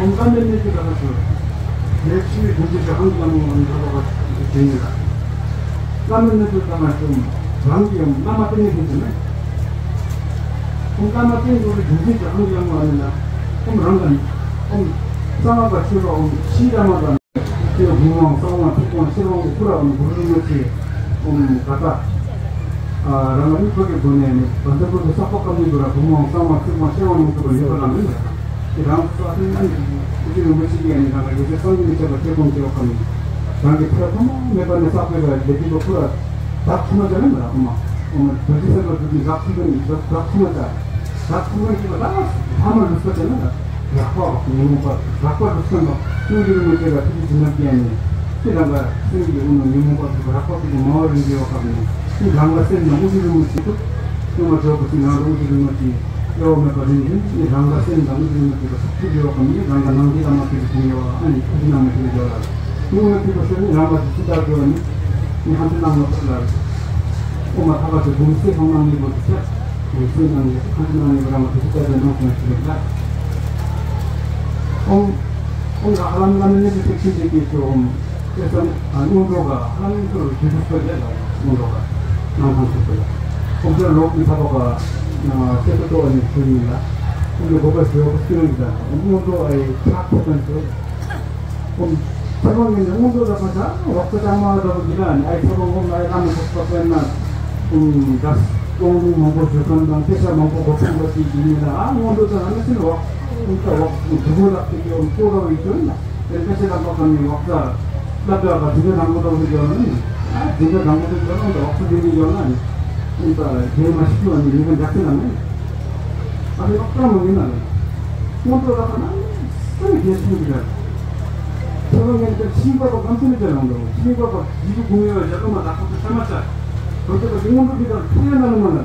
ཨོཾ་བླ་མེད་གནས་ཀྱི་བདག་པོ་ཞུ། ལས་ཆུའི་དགོན་གྱི་ཞག་ཧང་ལམ་མོ་ཨོཾ་བདག་པོ་ཞུ་ནི་ལ། བླ་མེད་གནས་ཀྱི་བདག་པོ་ཞུ། རང་གི་ཨོཾ་བླ་མ་བསྟེན་ནས་ཀྱི་ཞུ་ནས། ཨོཾ་བླ་མ་བསྟེན་དགོས་པའི་དགོན་གྱི་ཞག་ཧང་ལམ་མོ་ཨོཾ་ལ། ཨོཾ་རང་ག་ནི། ཨོཾ་གསང་སྔགས་པ་ཆོས་པ་ཨོཾ་ཕྱི་བླ་མ་དང་། ཆོས་ཀྱི་བུམ་དབང་གསང་བ་ཐུགས་དབང་ཤེར་དབང་གི་སྐུ་ར་ཨོཾ་གུ་རུ་རིན་པོ་ཆེ་ཨོཾ་ག་ད། རང་ལ་མི་བོད་ཀྱི་སྒོ་ནས་ནི་བཛྲ་གུ་རུ་གསག་པ་ཀ་མི་གུ་ར་བུམ་དབང་གསང་བ་ཐུགས་དབང་ཤེར་དབང་ཡོངས་གྲུབ་པ་ཡོད་པ་ལ་མིན་པ་དང་། དེ་རང་སོ་སོ་ཨ་ནི་ཨུ་ཆུ་རིན་པོ་ཆེ་གིས་ཨ་ནི་རང་ལ་ཡོད་ཚད་བསམ་གྱིས་མི་ཁྱབ་པ་ཐེ་གོམ་ཐེ་བ་ཀ་མི། རང་གི་ཕ་ཐོག་མ་མེད་པ་ནས་བསགས་པའི་ལས་སྡིག་པ་སྐུ་ར་བདག་ཐུབ་མ་བྱ་ལ་མི་ར་ཨོཾ་མ། ཨོཾ་མ་རྡོ་རྗེ་སེམས་དཔའ་རྡོ་རྗེ་བདག་ཐུབ་པ་ནི་བདག་ཐུབ་མ་བྱ། བདག་ཐུབ་པ་ཞིག་ལ་ཐ་མ་ལུས་པ་དེ་ནི་རགས་པ་བ་ཉོན་མོངས་པ་རགས་པ་ལུས་སེམས་པ་སེམས་ཀྱི་རིན་པོ་ཆེ་ལ་ཐུགས་རྗེ་བྱིན་རླབས་བརྒྱབ་ནས་ཁྱེད་རང་ག་སེམས་ཀྱི་དབུ་ནང་ཉོན་མོངས་པ་ཚོ་རགས་པ་ཚོ་མང་བ་རིན་གྱི་བ་ཁབ་ནས་ཁྱེད་རང་ག་སེམས་ནང་དབུ་རྒྱུད་རིན་པོ་ཆེ་ཐུགས་སེམས་པ་འཇོག་པ་ཅིག་རང་གི་དབུ་རྒྱུད་རིན་པོ་ཆེ་གཡོ་བ་མེད་པ་རིན་བཞིན་ཁྱེད་རང་ག་སེམས་དང་དབུ་རྒྱུད་རིན་པོ་ཆེ་ལ་ཐུགས་རྗེ་བ་ཁབ་ནས་རང་ག་ནང་འདི་ལ་མ་ཐུག་གི་ཡོད་བ་ཨ་ནི་ཐུགས་རྗེ་གནང་མ་ཐུག་གི་ཡོད་ལ། ཉུང་ངུ་ཐུག་པ་ཤོར་ནས་རང་ག་ཐུགས་རྗེ་ལྟར་འགྲོ་བ་ནི་ནི་ཧམ་ཆུ་གནང་མ་ཐུབ་ལ། ཨོ་མ་ཐ་བ་ཚོ་གུང་སེ་ཧོང་ནང་མི་བོ་དུ་ཆ། གུང་སེ་ནང་ནས་ཧམ་ཆུ་ནང་ནས་རང་ག་ཐུགས་རྗེ་ལྟར་འགྲོ་གནང་སོང་ཞིག་ལ། ཨོ། ཨོ་ང་ཧ་ལམ་བླ་མའི་གནས་ཚུལ་ཐེག་ཆེན་གྱི་སྐད་ཤོད་ཨོ། དེ་ཙམ་སྔོན་འགྲོ་ག་ཧ་ལམ་ཚོར་ཞུ་རྒྱུ་ཚོར་ཡ་ལ་སྔོན་འགྲོ་ག་ནང་ཁང་ཚོ་ཚོ་ཡ། ཨོ་ཙམ་ལོག་གི་ཐ་བ་ག་སེ་ཏོ་ཏོ་ཨ་ནི་ཚུལ་ཡིན་ལ། ཨོ་ཙམ་གོ་པ་ཞུ་བ་ག་སྐྱོན་ཡིན་ལ་སྔོན་འགྲོ་ཨ་ཡི་ཁྲག་ཚ་ཙམ་ཚོ། ཁོང་ཚེ་དཔག་མེད་ནས་མངོན་མཐོ་དག་པ་དང་རོགས་པ་ཅང་མ་དག་པ་འདི་ལ་ནི་ཨའི་ཚེ་དཔག་མེད་ལ་ཨའི་བླ་མ་ཚོགས་པ་དཔེར་ན་ཨུམ་ད་སྟོང་ལུང་མང་པོ་བརྗོད་མཁན་དང་དཔེ་ཆ་མང་པོ་གོ་མཁན་པ་ཞིག་ཡིན་ན་ཨ་མངོན་མཐོ་དང་ཨ་ནི་ཚེ་ནི་འོག་ཨུམ་ད་འོག་འདུ་འགོད་ལག་ཅིག་ཡོང་ཚོ་ར་བའི་དོན་ན་དེ་དཔེ་ཆ་དང་པ་ག་ནི་འོག་ད་སླབ་དགའ་བ་དེ་ནི་ནང་པོ་དང་ཟེར་ཡོང་ན་ནི་ཨ་དེ་འདྲ་ནང་པོ་དང་ཟེར་ཡོང་ད་འོག་ཚོ་དེ་ནི་ཡོང་ན་ནི་ཨུམ་ད་དེ་མ་ཤི་བ་ནི་ཡིན་ག་འཇག་ཚེ་ན་ནི་ཨ་དེ་འོག་ད་མ་ཡིན་ན་ནི་མངོན་མཐོ་དག་པ་ན་ནི། སེམས་རྒྱས་ཤིང་གི་ར། ཚེ་དཔག་མེད་དེ་ཤིང་པ་པ་གང་ཚེ་ནི་ཅི་རང་དུ་ཤིང་པ་པ་ཡིད་དུ་གུང་ཡོད་བཞག་གི་མ་དག་པོ་དུ་ས་མ་ཆ། བོད་དེ་པ་ཀྱི་མངོན་མཐོ་འདི་དང་ཁྱེད་ན་ལུ་མ་ན།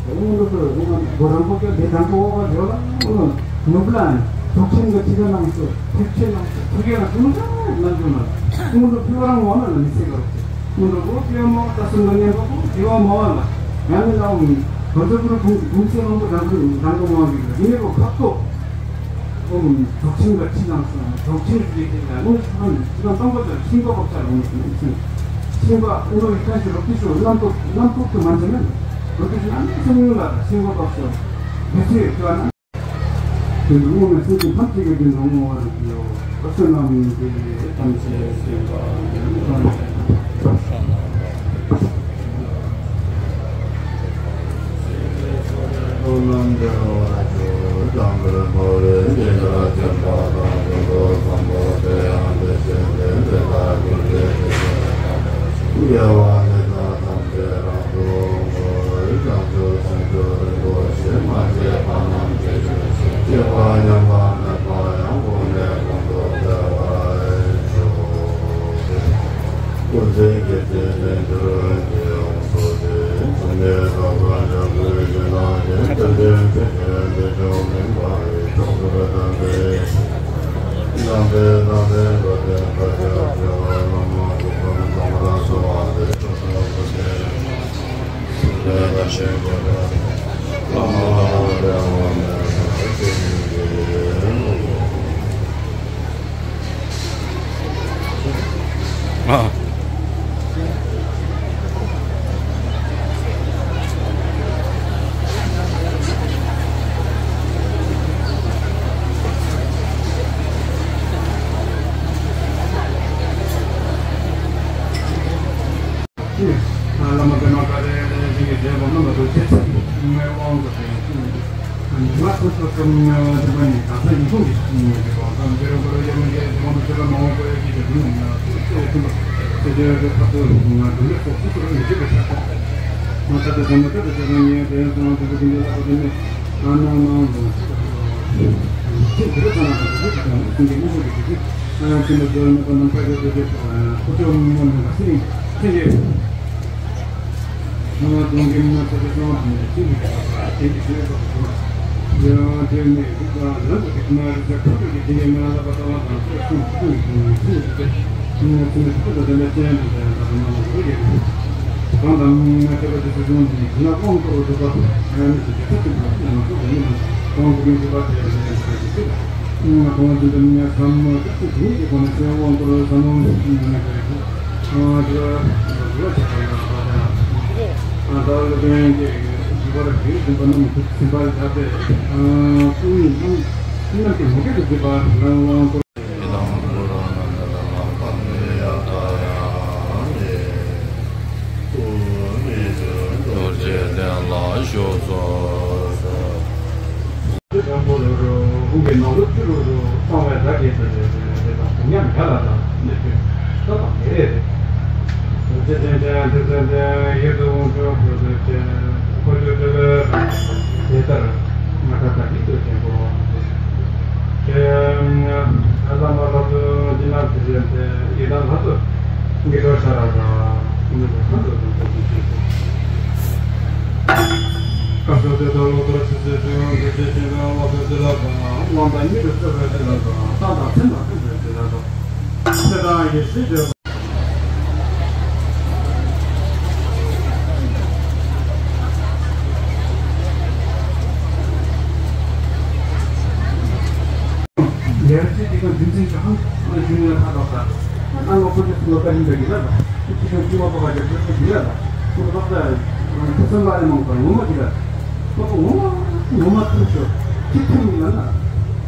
མངོན་མཐོ་དུ་མགོ་རང་པོ་ཀྱང་དེ་དང་པོ་འོག་པ་ཡོད་ལ་མངོན་མཐོ་ནུབ་ལ་ནི་དུག་ཆེན་གྱི་ཐིག་ལ་ནང་སུ་ཐིག་ཆེན་ནང་སུ་ཐིག་ཡ་ན་ཀུན་ཀྱང་ནང་དུ་ན་མངོན་མཐོ་ཕི་བ་རང་འོང་ན་ལ་མི་ཚེ་གར། སྔོན་འགྲོ་པོ་དེ་མོ་ད་སུ་འགྲོ་ཉན་པོ་དེ་བ་མོ་ལ་ཡང་ནི་ལའོ་མི་བོད་ཟོ་པུ་རུ་གུང་གུང་སེ་མང་པོ་རང་གི་རང་གི་མོ་བ་གི་ཡིན་ནི་པོ་ཁབ་ཏོ་ཨོ་མི་དུག་ཆེན་ག་ཁྲི་དང་སོང་དུག་ཆེན་གི་དེ་ལ་ནི་སུ་ནི་སུ་དང་དང་པོ་ཚར་ཤིང་པ་ཁོག་ཚར་ལོ་ནི་སུ་ནི་ཤིང་པ་ཨོ་ནོ་ཡི་ཁ་ཤི་རོ་ཏི་ཤོ་ནམ་ཏོ་ནམ་ཏོ་ཏུ་མ་འཛིན་ན་རོ་ཏི་ཤོ་ཨ་ནི་སུ་ནི་ལ་ཤིང་པ་ཁོག་ཤོ་དུ་ཚེ་ཡོད་ཀྱང་ན། དོན་དུ་བསྔོ་བའི་སེམས་ཀྱིས་ཐམས་ཅད་ཀྱི་དོན་དུ་བསྔོ་བར་བགྱིའོ། བསོད་ནམས་ཀྱིས་ཐམས་ཅད་གཟིགས་པ་ཉིད། ཨ། བླ་མ་པདྨ་དཀར་རྒྱན་ཞིང་གི་རྒྱལ་པོ་རྣམ་པ་ཚོ་ཆེ་ཆེ་ངའི་དབང་དུ་བྱས། ང་ཚོ་ཚོ་ཚོ་ང་ཚོ་ཚོ་ནི་གང་ས་ཡིན་ཁུངས་ཀྱི་ངོས་ཀྱི་གང་ས་འབྱོར་བ་ཡོད་མ་ཡོད་ཀྱི་མང་པོ་ཆེ་ལ་མང་པོ་ཡོད་ཀྱི་ཀྱི་དུས་ནང་ཚེ་ཚེ་ཚེ་ཚེ་ཚེ་ཚེ་ཚེ་ཚེ་ཚེ་ཚེ་ང་དུ་ལེགས་སོ་ཁུ་ཚུར་མི་བྱེད་པ་བྱ། ང་ད་ལྟ་ཚང་མ་ད་ལྟ་ཚེ་ཚང་ངའི་དེ་ཚང་དུ་ཀུན་གྱི་ལག་པ་དེ་ནི་ཨ་ནང་ནང་དུ་ཚེ་ཚེ་ཚེ་ཚེ་ཚང་ང་དུ་ཚེ་ཚང་ཀུན་གྱི་མི་བྱེད་ཀྱི་ཀྱི། ཨ་ཡང་ཁྱིམ་པ་ཚོའི་ནུས་པ་རྣམ་དག་གི་ཐོག་ཏུ་ཁོ་ཚོའི་མི་མང་རྣམས་ལ་སྲིད་ནས་ཚེ་འདས། ཚང་མ་གདོང་གི་མི་མང་ཚོ་གི་གསང་བ་དང་ནས་ཚིག་གི་དེ་གི་ཚེ་བ་ཡང་དེ་ནས་རིག་པ་ལམ་གྱི་དེ་མ་རིག་པ་ཁོ་ཚོ་གི་དེ་གི་མི་ལ་ལ་པ་ལྟ་བ་དང་ཚེ་གསུམ་ཚུལ་གྱི་ཚུལ་གྱི་ཚེ་ནས་ཚེ་ནས་ཁོ་ཚོ་དེ་འདྲ་ཅན་དུ་དེ་ལ་ལ་པ་མ་ལ་ལ་ཡོད། གང་དང་ང་ཁྱེད་པ་དེ་ཚོ་ཡོང་དུས་ན་དབང་བསྐུར་བ་སྒྲུབ་པ་ཡང་མི་ཚེ་རྒྱ་ཚ་ཐུབ་པ་ཡང་ང་ཚོ་གི་མི་ལ་དབང་བསྐུར་མི་སྒྲུབ་པ་དེ་ཡང་དེ་ཡང་ཚ་གི་ཚེ་ལ། ང་དང་འཛིན་པའི་ཉ་ཚ་མོ་ཏག་ཏག་དེ་ཉིད་ཀྱི་སྒོ་ནས་སེམས་དབང་བསྐུར་བའི་ས་མོ་ང་ནས་ཀྱི་ཨ་ཏི་བ་ལ་བྱེད་པ་ལ་ཨ་ད་ལ་བན་གྱི་རྒྱུ་བར་གྱི་འཛིན་པ་རྣམས་ཐུགས་ཚིམ་པར་བྱ་སྟེ། ཨ་ཀུན་ནས་རྣམས་རྣམས་ཀྱི་མུ་གེ་དུ་འཛིན་པ་ལ་དབང་བསྐུར། རྡོ་རྗེ་གདན་ལ་བཞུགས་སོ། དེ་དང་པོ་རུ་རུ་དགུང་གི་ནང་ལོ་བཅུ་རུ་རུ་གསང་བའི་བདག་གིས་ཟེར་ཏེ་དེ་དང་དུ་མཉམ་འགལ་ལ་དང་ནི་དུས་ད་དང་དེ་རེད། རྡོ་རྗེ་འཆང་ཆེན་ཐུགས་སྲས་འདི་ཡུལ་དུ་དབང་ཕྱུག་ཕུལ་དུ་ཆེ། འཁོར་སྒྱུར་སྤྲུལ་པའི་དེ་ལྟར་ང་ད་ལྟ་ཡིད་དུ་ཆེན་པོ། ཁྱེད་བླ་མ་ལྷ་ཚོགས་སྦྱིན་ལམ་དུ་བྱོན་ཏེ་ཡི་དམ་ལྷ་ཚོགས་དགེ་སློང་ཤ་ར་ར་ཀུན་ཏུ་ལྷ་ཚོགས་དང་ཐུགས་ཀྱི་ཞིང་དུ། བཀའ་སྩལ་ཏེ་ད་ལོ་ལྟར་ཆུ་ཚོད་བདུན་དགེ་བཤེས་ཆེན་པོའི་དབང་པོའི་བདེ་ལ་དང་དབང་དང་གཉིས་སུ་སྩོལ་བའི་བདེ་ལ་དང་བསམ་དང་སེམས་དང་མཐུན་པའི་བདེ་ལ་དང་། ཚེ་དང་ཡེ་ཤེས་བརྗོད། ཡར་རྒྱས་དེ་ག་རྒྱུ་མཚན་གྱི་ཧང་ཨ་ཞུ་ནས་ཕར་ལོག་ས། ཨ་ལོ་ཁོ་ཚོ་ལོ་ཀ་ཡིན་པའི་གི་ལ་ལ། ཁྱི་ཁྱི་ཁྱི་བ་པ་ག་རྒྱབ་ཁྱི་ཁྱི་ལ་ལ། ཁོ་ལོ་ཀ་ཁོ་ཚོ་ལ་རེ་མང་པ་ངོ་མ་གི་ལ། ཁོ་ཁོ་ངོ་མ་ངོ་མ་ཐུག་ཤོ། ཁྱི་ཐུག་ཡིན་ལ་ལ།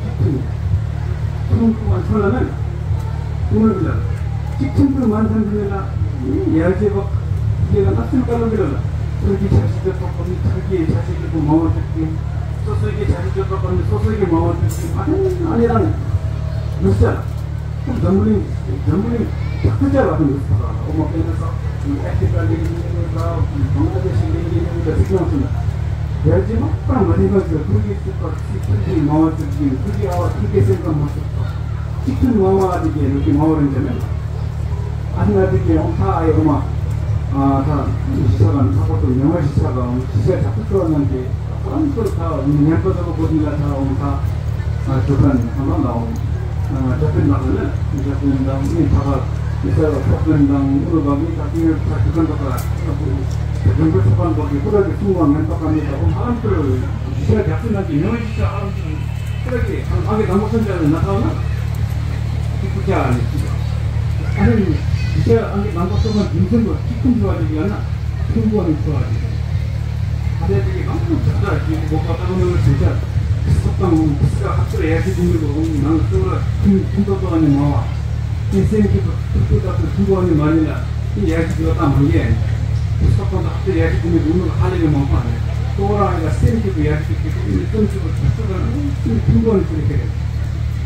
ཁྱི་ཐུག་ཁྱི་ཐུག་ཁོ་ཚོ་ལ་ལ། ཁོ་ལ་གི་ལ། ཁྱི་ཐུག་ཁོ་མ་འཐམ་གི་ལ་ལ། ཡར་རྒྱས་པ་ཁྱི་ལ་ལ་སེམས་ཀ་ལོ་གི་ལ་ལ། ཐུག་གི་ཆ་ཤི་དེ་ཁོ་ཁོ་མི་ཐུག་གི་ཆ་ཤི་དེ་ཁོ་མ་བ་ཐུག་གི། སོ་སོའི་གི་ཆ་ཤས་ཆོད་པ་དང་ནི་སོ་སོའི་གི་མ་འོངས་པའི་གི་ཕ་ཐན་ཨ་ནེ་རང་ནུས་ཆ་འཛམ་བུ་གླིང་འཛམ་བུ་གླིང་ཐག་ཐག་ཆ་ལ་ཐོན་ནུས་པ་དང་ཨོ་མ་དཔེར་ན་ས་ཨེ་ཕི་རི་ཀ་ལིང་གི་ནི་ཡོད་ད་བང་ལ་དེ་ཤི་ལིང་གི་ནི་ཡོད་ད་སྲིད་སྐྱོང་ཚོ་ན་ཡར་རྒྱས་མ་པར་མ་ཐེན་པ་ཚོས་ཐུགས་ཀྱི་སྲིད་པ་སྲིད་ཐུགས་ཀྱི་མ་འོངས་ཚུལ་གྱི་ཐུགས་ཀྱི་ཨ་བ་ཐུགས་ཀྱི་སེམས་ཀ་མ་ཐུབ་པ། གཅིག་མཐུན་ངང་བ་དེ་གའི་ལུགས་ཀྱི་ངང་བ་རིན་ཆེན་མེད། ཨ་ནི་ང་དེ་གའི་འོང་ཐག་ཨ་ཡེ་འོ་མ། ཨ་ཐག་གཞིས་ཆགས་ལ་ནི་ལྷག་པར་དུ་མྱོང་བ་གཞིས་ཆགས་ལ་འོང་གཞིས་ཆགས་གྲྭ་ཚོ་ཚོ་རྣམས་ཀྱིས་ཁོ་རང་ཚོར་ཐག་ཉན་པ་ལྟ་བུ་གོ་དུས་ལ་ཐག་འོང་ཐག་ཨ་ཞུ་མཁན་ཁོ་རང་ལ་འོང་། ཨ་འཇའ་ཚོན་ལགས་ལ་ནི་འཇའ་ཚོན་དང་མི་ཐག་མི་གསལ་བ་ཐོག་ཚོན་དང་དངུལ་བ་མི་ཐག་ཚོན་ཐག་ཞུ་མཁན་ཐོག་ལ་རྒྱུན་གོས་ཐོག་མཁན་པ་གི་ཁོ་རང་གི་གསུང་བ་ངན་པ་ག་མི་ཐག་འོང་ཁོ་རང་ཚོར་གཞིས་ཆགས་གྲྭ་ཚོ་རྣམས་ཀྱིས་མྱོང་བ་གཞིས་ཆགས་ཨ་རམ་ཚོ། ཁོ་ར་གི་ཨང་ཨང་གི་དང་པོ་སེམས་ཅན་ལ་ན་ཐང་ན། ཅིག་ཁུ་ཅག་ནི་ཅིག་ཨ་ནི་ཡིན་ཤ་ཨང་གི་དང་པོ་སོ་མ་རྒྱུན་འཛིན་པ་གཅིག་མཐུན་འགྲོ་བ་ཅིག་ཡང་ན་ཕུང་པོ་ནི་འཚོ་བ་ཅིག་ཨ་ནི་དེ་གི་གང་དུ་ཆགས་ཆགས་ཀྱི་འགོག་པ་ལྟ་བུ་ནི་བྱེད་ཆགས་སོགས་དང་ཕུ་སི་ཀ་ཧ་ཚུར་ཡར་ཞིག་འགྲིམ་པའི་འོང་ནང་སོ་ར་ཐུན་ཐུན་ཏོ་ཏོ་ནི་མ་བ། ཨེ་སེམས་ཀྱི་ཐུག་ཐུག་ཐག་ཏུ་ཐུག་པོ་ནི་མ་ནི་ལ། ཡར་གྱི་འགྲོ་སྟངས་མང་གི་ཡིན། སོགས་པ་དག་ཏུ་ཡར་གྱི་འགྲོ་མི་འགྲོ་མི་ཧ་ལས་པའི་མང་པ་རེད། ལྟོ་ར་ཡ་སེམས་ཀྱི་ཡར་གྱི་འགྲོ་མི་ཙམ་ཞིག་གི་ཐུག་ཐུག་ར་ནི་ཐུག་པོ་ནི་ཐུག་གི་རེད།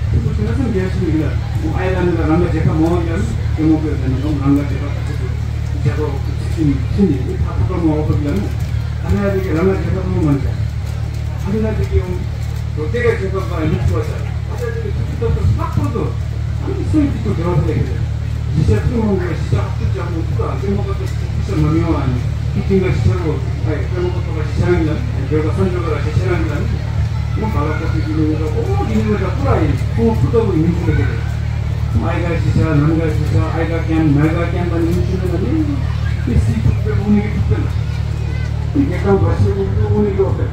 ཐུག་པོ་ཆེ་ན་སེམས་རྒྱལ་ཞིག་ཡིན་ལ། ཨའི་ལ་ནི་ལ་རང་ག་རྒྱལ་ཁབ་མང་བ་ཡང་ནི་མོ་གི་ལ་ནི་རང་ག་རྒྱལ་ཁབ་ཐུག་ཐུག་རྒྱལ་ཁབ་ཐུག་ཐུག་ཕྱིན་ནས་ནི་ཐག་ཐག་པ་མང་བ་ཡང་ནི་ཨ་ནི་ཡ་རི་གི་རང་ག་རྒྱལ་ཁབ་མང་མ་རེད། ཨ་ནི་ན་དེ་གི་ཡོང་། རོ་དེ་ག་ཆེན་པོ་ལ་ཡིན་ཆོག་ཤ། ཨ་ནི་དེ་གི་ཐུག་ཐུག་ཐུག་ལྷག་པར་དུ། ཨ་ནི་སེམས་ཀྱི་ཐུག་དེ་བ་དེ་གི་རེད། གཞིས་ཆགས་ཐུག་མང་པོའི་གཞིས་ཆགས་ཐུག་ཅག་མོ་ཐུག་ཨ་ཅེ་མོ་ག་ཐུག་ཐུག་ཤ་ནམ་ཡོང་ཨ་ནི། ཁི་ཅིང་ག་གཞིས་ཆགས་རོ། ཨ་ཡེ་ཅེ་མོ་ག་ཐུག་ག་གཞིས་ཆགས་ཡིན་ལ། བོད་ག་སང་ཇོ་ག་ར་གཞིས་ཆགས་ཡིན་ལ། མོ་ག་ལ་ཁོ་ཐུག་གི་ལུང་ག་ཨོ་དེ་ནི་བོད་ག་ཐུག་ར་ཡིན། ཁོང་ཐུག་ལྟ་བུ་ཡིན་ཆོག་གི་རེད། ཨའི་ག་ཤི་ཤ་ལང་ག་ཤི་ཤ་ཨའི་ག་ཀན་མའི་ག་ཀན་པ་ནི་ཤི་ན་ནི་ཏི་སི་ཐུག་པའི་ཨུ་ནི་གི་ཐུག་པའི་ལ་ཏི་གེ་ཀང་བ་ཤི་ཨུ་ནི་ཡོད་པའི་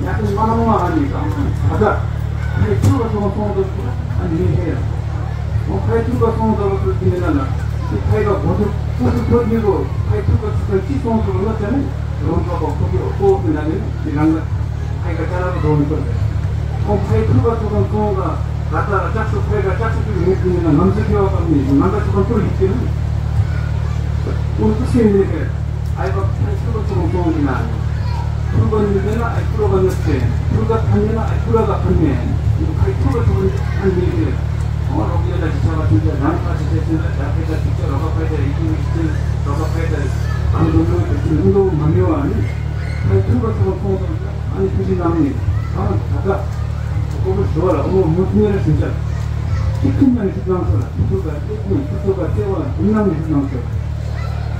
ཡ་ཏི་མ་ན་མ་ཨ་ནི་ཀང་ད་ད་ཧའི་ཐུག་པ་སོང་སོང་དུ་ཨ་ནི་ཧེ་ཡ་ཨོ་ཧའི་ཐུག་པ་སོང་དུ་ཏི་ནི་ན་ན་ཏི་ཧའི་ག་གོ་ཐུག་ཐུག་ཐུག་ཐུག་ནི་གོ་ཧའི་ཐུག་པ་ཐུག་པ་ཅི་སོང་དུ་ལ་ཅ་ནི་རོང་ཚོ་གོ་ཁོ་གི་ཨོ་ཏི་ན་ནི་ཏི་རང་ག་ཕའི་ག་ཅ་ལག་རོ་མི་ཐོར་རེད། ཁོང་ཕའི་ཐུག་ག་ཐུག་ག་ཚོང་ག་ག་ད་ལ་ལྕགས་ཤོག་ཕའི་ག་ལྕགས་ཤོག་གི་མི་ཐུག་ན་ངམ་ཚ་ཁེ་བ་གམ་ནི་ནང་ག་ཐུག་ག་ཐུག་ཡིག་ཐེ་ནི། ཁོང་ཐུག་སེ་མི་ཁེ་ཨའི་བ་ཕའི་ཐུག་ག་ཚོང་ཚོང་གི་ན་ཐུག་ག་ནི་ཐེ་ན་ཨའི་ཐུག་ག་ནི་ཐེ་ཐུག་ག་ཐན་ནི་ན་ཨའི་ཐུག་ག་ཐན་ནི་ཕའི་ཐུག་ག་ཐུག་ག་ནི་ཐན་ནི་ཁེ། ཁོང་རོགས་ཡ་ལ་ཅི་ཆ་བ་ཐུག་ག་རང་ཁ་ཅི་ཆ་ཆེ་ན་ད་ཕའི་ག་ཐུག་ག་རོགས་ཕའི་ག་ཡིག་ཐེ་ཆེ་རོགས་ཕའི་ག་དང་དུ་མོ་ཐུག་ག་མ་མི་བ་ནི་ཕའི་ཐུག་ག་ཚོང་ཚོང་ཨ་ནི་ཐུགས་རྗེ་གནང་ནས་ཨ་ད་ལྟ་ཁོ་བོ་ཞུ་བ་ལ་ཨོ་མོ་མུ་མཐུད་ནས་ཞུ་བྱ་ཐིག་ཐིག་ནང་ནས་ཞུ་གནང་སོ་ལ་ཐུག་ཐུག་ག་ཨེ་ཐུག་ཐུག་ག་བརྩེ་བ་ལ་འདུམ་ནང་ནས་ཞུ་གནང་སོ།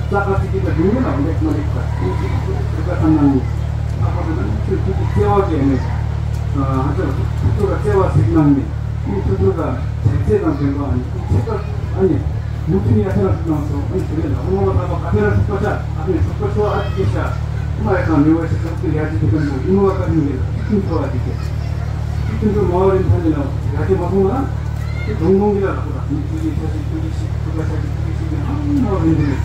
ས་ཁ་ཐིག་ཐིག་ག་འདུམ་ནས་ལ་འདེགས་མ་འདེགས་པ་ཨེ་ཐུག་ཐུག་ག་ཐུག་ག་ཐ་ནང་ནས་ཨ་ཁོ་བོ་ན་ནི་ཆོས་ཐུག་ཐུག་བརྩེ་བ་གི་ཨ་ནི་ཨ་ཧ་ཅང་ཐུག་ཐུག་ག་བརྩེ་བ་ཟིག་གནང་ནས་ཨེ་ཐུག་ཐུག་ག་བྱམས་བརྩེ་དང་ལྡན་པ་ཨ་ནི་ཨེ་ཐུག་ག་ཨ་ནི། མུ་མཐུད་ཡ་ཐ་ན་ཐུག་གནང་སོང་ཨ་ནི་ཞུ་ལེ་ལ་ཨོ་མ་བ་ཐ་བ་ག་ཐེ་ན་ཐུག་པ་ཆ་ཨ་ནི་ཐུག་པ་ཆོ་ཨ་ཏི་ཀེ་ཤ་ཨོ་མ་ཡ་ཁང་མི་བ་ཤ་ཁ་ཐུག་ཡ་ཅི་ཐུག་ག་འདུག་ཨོ་མ་བ་ཀ་ཐུག་གི་ལ་ཏི་ཐུག་ཆོ་ཨ་ཏི་ཀེ་ཏི་ཐུག་ཆོ་མ་བ་རིན་ཐ་ནི་ལ་ཡ་ཅི་མ་ཐུག་ན་ཏི་དུང་དུང་གི་ལ་ལ་ཁུ་ལ་མི་ཐུག་གི་ཆ་ཅི་ཐུག་གི་ཤི་ཐུག་པ་ཆ་ཅི་ཐུག་གི་ཤི་གི་ཨ་མ་བ་རིན་ཐ་ནི་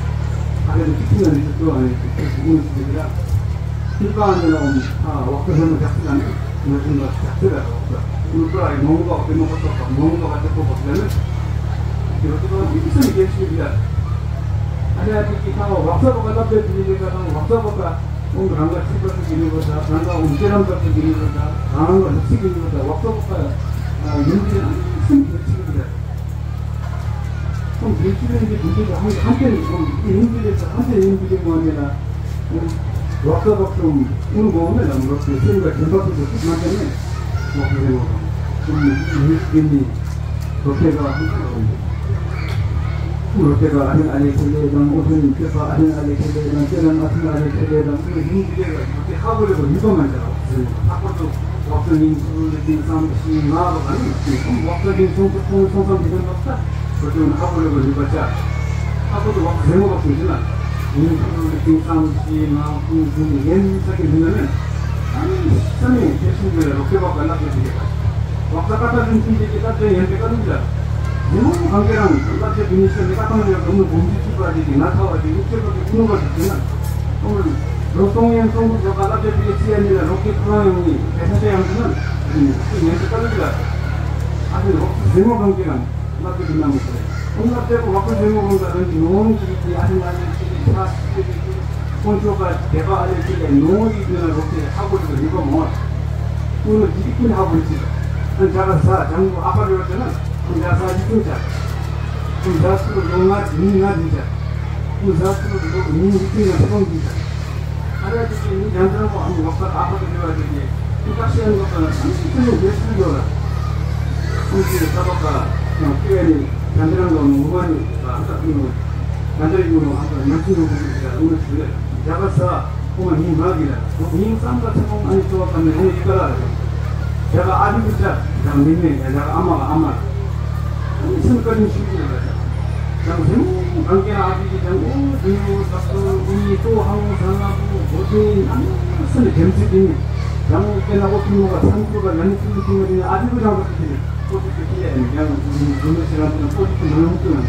ཨ་ཁ་ཏི་ཐུག་ན་ནི་ཐུག་ཆོ་ཨ་ནི་ཐུག་ཆོ་ཨོ་ནི་ཤི་གི་ལ། ཁྱིམ་ཚང་ནི་ལ་འོང་ཨ་བག་ཚ་ཞོན་མ་རྒྱག་ཚུལ་ལ་ནི་ནོར་འཁྲུལ་མ་རྒྱག་ཚུལ་ལ་རོགས་ལ་ནུ་ཏོ་ཨ་ནོང་གོ་བདེ་མོ་གོ་ཏོག་ག་ནོང་གོ་ག་ཏེ་གོ་བག་ལ་ནི་ཡོད་དེ་ལ་མི་སེམས་རྒྱལ་ཤོས་ལ་ཨ་ནི་ཨ་ཏི་ཀི་ཁ་བ་བག་ཚ་བག་ག་སླབ་དེ་དེ་ལས་ཀ་དང་བག་ཚ་བག་ག་འོང་རང་ག་ཁྲིད་པ་ཚུ་གི་ནུ་བ་ད་རང་ག་འོང་ཅེ་རམ་ཚ་ཚུ་གི་ནུ་བ་ད་རང་ག་ལུག་སི་གི་ནུ་བ་ད་བག་ཚ་བག་ག་ཡོང་དེ་ཨ་ནི་སེམས་རྒྱལ་ཤོས་ལ། ཁོང་བདེ་སྐྱིད་ལྡན་གྱི་དུས་ཚོད་ཧང་ཧང་ཅན་ཁོང་ཡིན་གྱི་རེད་ཟེར་ཧང་ཅན་ཡིན་གྱི་རེད་ངོ་ནས་ལ། ལོག་ས་ལོག་སོང་ཀུན་དགོངས་མེད་ལམ་ལོག་སྟེ་སེམས་ཀྱི་དྲན་པ་ཐུག་ཏུ་ཐུག་མ་ཐེབས་ནས་ལོག་སྟེ་རེད་ངོ་དང་ཀུན་མི་སྐྱིད་ནི་ལོག་སྟེ་ག་ཧང་ཅན་ལོག་ཡིན། ལོག་སྟེ་ག་ཨ་ཧིན་ཨ་ལེ་ཁེ་ལེ་དང་ཨོ་ཐུན་སྐྱོད་པ་ཨ་ཧིན་ཨ་ལེ་ཁེ་ལེ་དང་ཅེ་རན་ཨ་ཧིན་ཨ་ལེ་ཁེ་ལེ་དང་ཀུན་ཡིན་གྱི་རེད་ལ་ཡོད་དེ་ཧ་གོ་རེད་གོ་ཡིན་པ་མ་ཆགས་ལོག་སྟེ་ལྷག་པར་དུ། ཝག་ཙོ་ཉིན་ཐུ་ལི་ཏིང་སང་ཤི་ང་ལོ་ག་ནི་ཤི་ཁོང་ཝག་ཙོ་ཉིན་ཚོང་ཚོ་ཚོང་ཚོང་ཚོང་དེ་ག་ལོག་ས་ཁོ་ཚོ་ཧ་གོ་ལོ་ག་ལུས་པ་ཆ་ཧ་གོ་དུ་ཝག་ཙོ་མོ་ལོག་སུ་ཤི་ན་ཉིན་ཐུ་ལི་ཏིང་སང་ཤི་ང་ཁོང་ཚོ་ཡན་ས་ཀི་ལུས་ན་ནི་ཨ་ནི་ས་ནི་དེ་ཤུ་གི་ལ་ལོག་ཁེ་བག་ག་ལབ་ཡོད་དེ་ག་ཝག་ཙོ་ཀ་ཏ་ལུན་ཚུན་དེ་གི་ལབ་ཡོད་ཡན་དེ་ག་ལུས་ལ་ཉི་མོ་གང་གི་རང་ལབ་ཡོད་དེ་ནི་ཤི་ནི་ཀ་ཏང་ཡོད་ག་མོ་གོམ་ཇི་ཚུགས་པ་དེ་གི་ན་ཐ་བ་དེ་ཡུག་ཆེ་བ་དེ་ཀུ་ནུ་བ་དེ་ཤི་ན། ལོ་སྟོང་ཡན་སྟོང་དུ་འཇོག་པ་སློབ་གྲྭའི་ཕ་གི་ཚི་ཡ་ནི་ལ་ལོག་གི་ཁོ་རང་ཡོང་ནི་བེ་ས་ཆ་ཡང་དུ་ན་ཡིན་ནི་ཚི་ཡན་དུ་ཀ་ལུ་ལ་ཨ་ཧི་ལོག་ཟེ་མོ་གང་གི་རང་སློབ་གྲྭ་གི་ནང་མི་ཚེ་ཁོང་སློབ་གྲྭའི་ལོག་གི་ཟེ་མོ་གང་ག་རང་གི་ནོང་གི་ཡིག་གི་ཨ་ཧི་ལ་ཡོད་ཚི་གི་ཆ་སི་ཚི་གི་དཀོན་མཆོག་ག་དད་པ་ཨ་ལེ་ཚི་ལ་ནོང་ཡིག་ནི་ལ་ལོག་གི་ཧ་གོ་ཐུབ་ཡོད་པ་མོ་ཁོང་ལ་ཇི་གི་ཀུན་ཧ་གོ་ཚི་ཨ་ཇ་ག་ས་ཇང་གོ་ཨ་ཕ་རེ་བ་ཅན་ན་ཁོང་ཇ་ས་ཡིག་ཀུན་ཅག་ཁོང་ཇ་སུ་ལོ་ང་ཉིན་ང་ཉིན་ཅག་ཁོང་ཟ་ཐུབ་ལོ་ཉིན་ཉིན་ཀྱི་ང་ཐོང་གི་ཟ། ཨ་ར་དེ་ཀྱི་ཉིན་ལྗང་ཁང་པོ་ཨ་མ་ལོག་པར་ཨ་ཕ་གི་རེ་བ་དེ་ཀྱི་ཁོང་བཀྲ་ཤིས་ཨ་མ་ལོག་པར་ཨ་མ་ཁོང་ལོ་རྒྱལ་སྲིད་ཡོད་ལ། ཁོང་གི་ས་པ་ཀ་ཡང་ཀི་ཨ་ནི་ལྗང་ཁང་ལོ་ངོ་མ་ནི་ཨ་ད་ཁོང་ལོ་ལྗང་ཁང་ཡོད་ལོ་ཨ་ད་ང་ཚོ་ཡོད་ལོ་ཨ་ད་ཨ་མ་ཞུ་རེ་རྒྱ་གར་ས། ཁོང་ལ་ཉིན་མ་གི་ལ་ཉིན་ཙམ་ལ་ཚེ་ཁོང་ཨ་ནི་སྤྲོ་བ་བཏང་ནས་ཨ་ནི་ཡི་ག་ལ་རེད། ཡ་ག་ཨ་ཕི་གི་ཆ་ཡང་མི་མེད་ཡ་ག་ཨ་མ་ག་ཨ་མ་ཨ་ནི་སེམས་བཀའ་དྲིན་ཞུ་གི་ལ་ཡང་ཟེར་མོ་གང་གི་ཨ་ཕི་གི་ཡང་ཨོ་དེ་ཡོ་ཟབ་ཏུ་ཨུ་ནི་ཏོ་ཧང་ཟ་ང་པོ་གོ་དེ་ཨ་ནི་སེམས་རྒྱམ་ཚིག་དེ་ནི་ཡང་དེ་ན་ཨོ་ཐུ་མོ་ག་ཚང་ཐུ་ག་ལ་ནི་ཐུ་ཐུ་མ་དེ་ནི་ཨ་ཕི་གི་ཡང་ཟབ་ཏུ་དེ་ནི། པོ་ཏི་ཏི་ཏི་ཡ་ཡང་ཡང་ཡང་ཡང་ཞེ་རང་དང་པོ་ཏི་ཏི་མ་ཡོང་དུ་ཡང་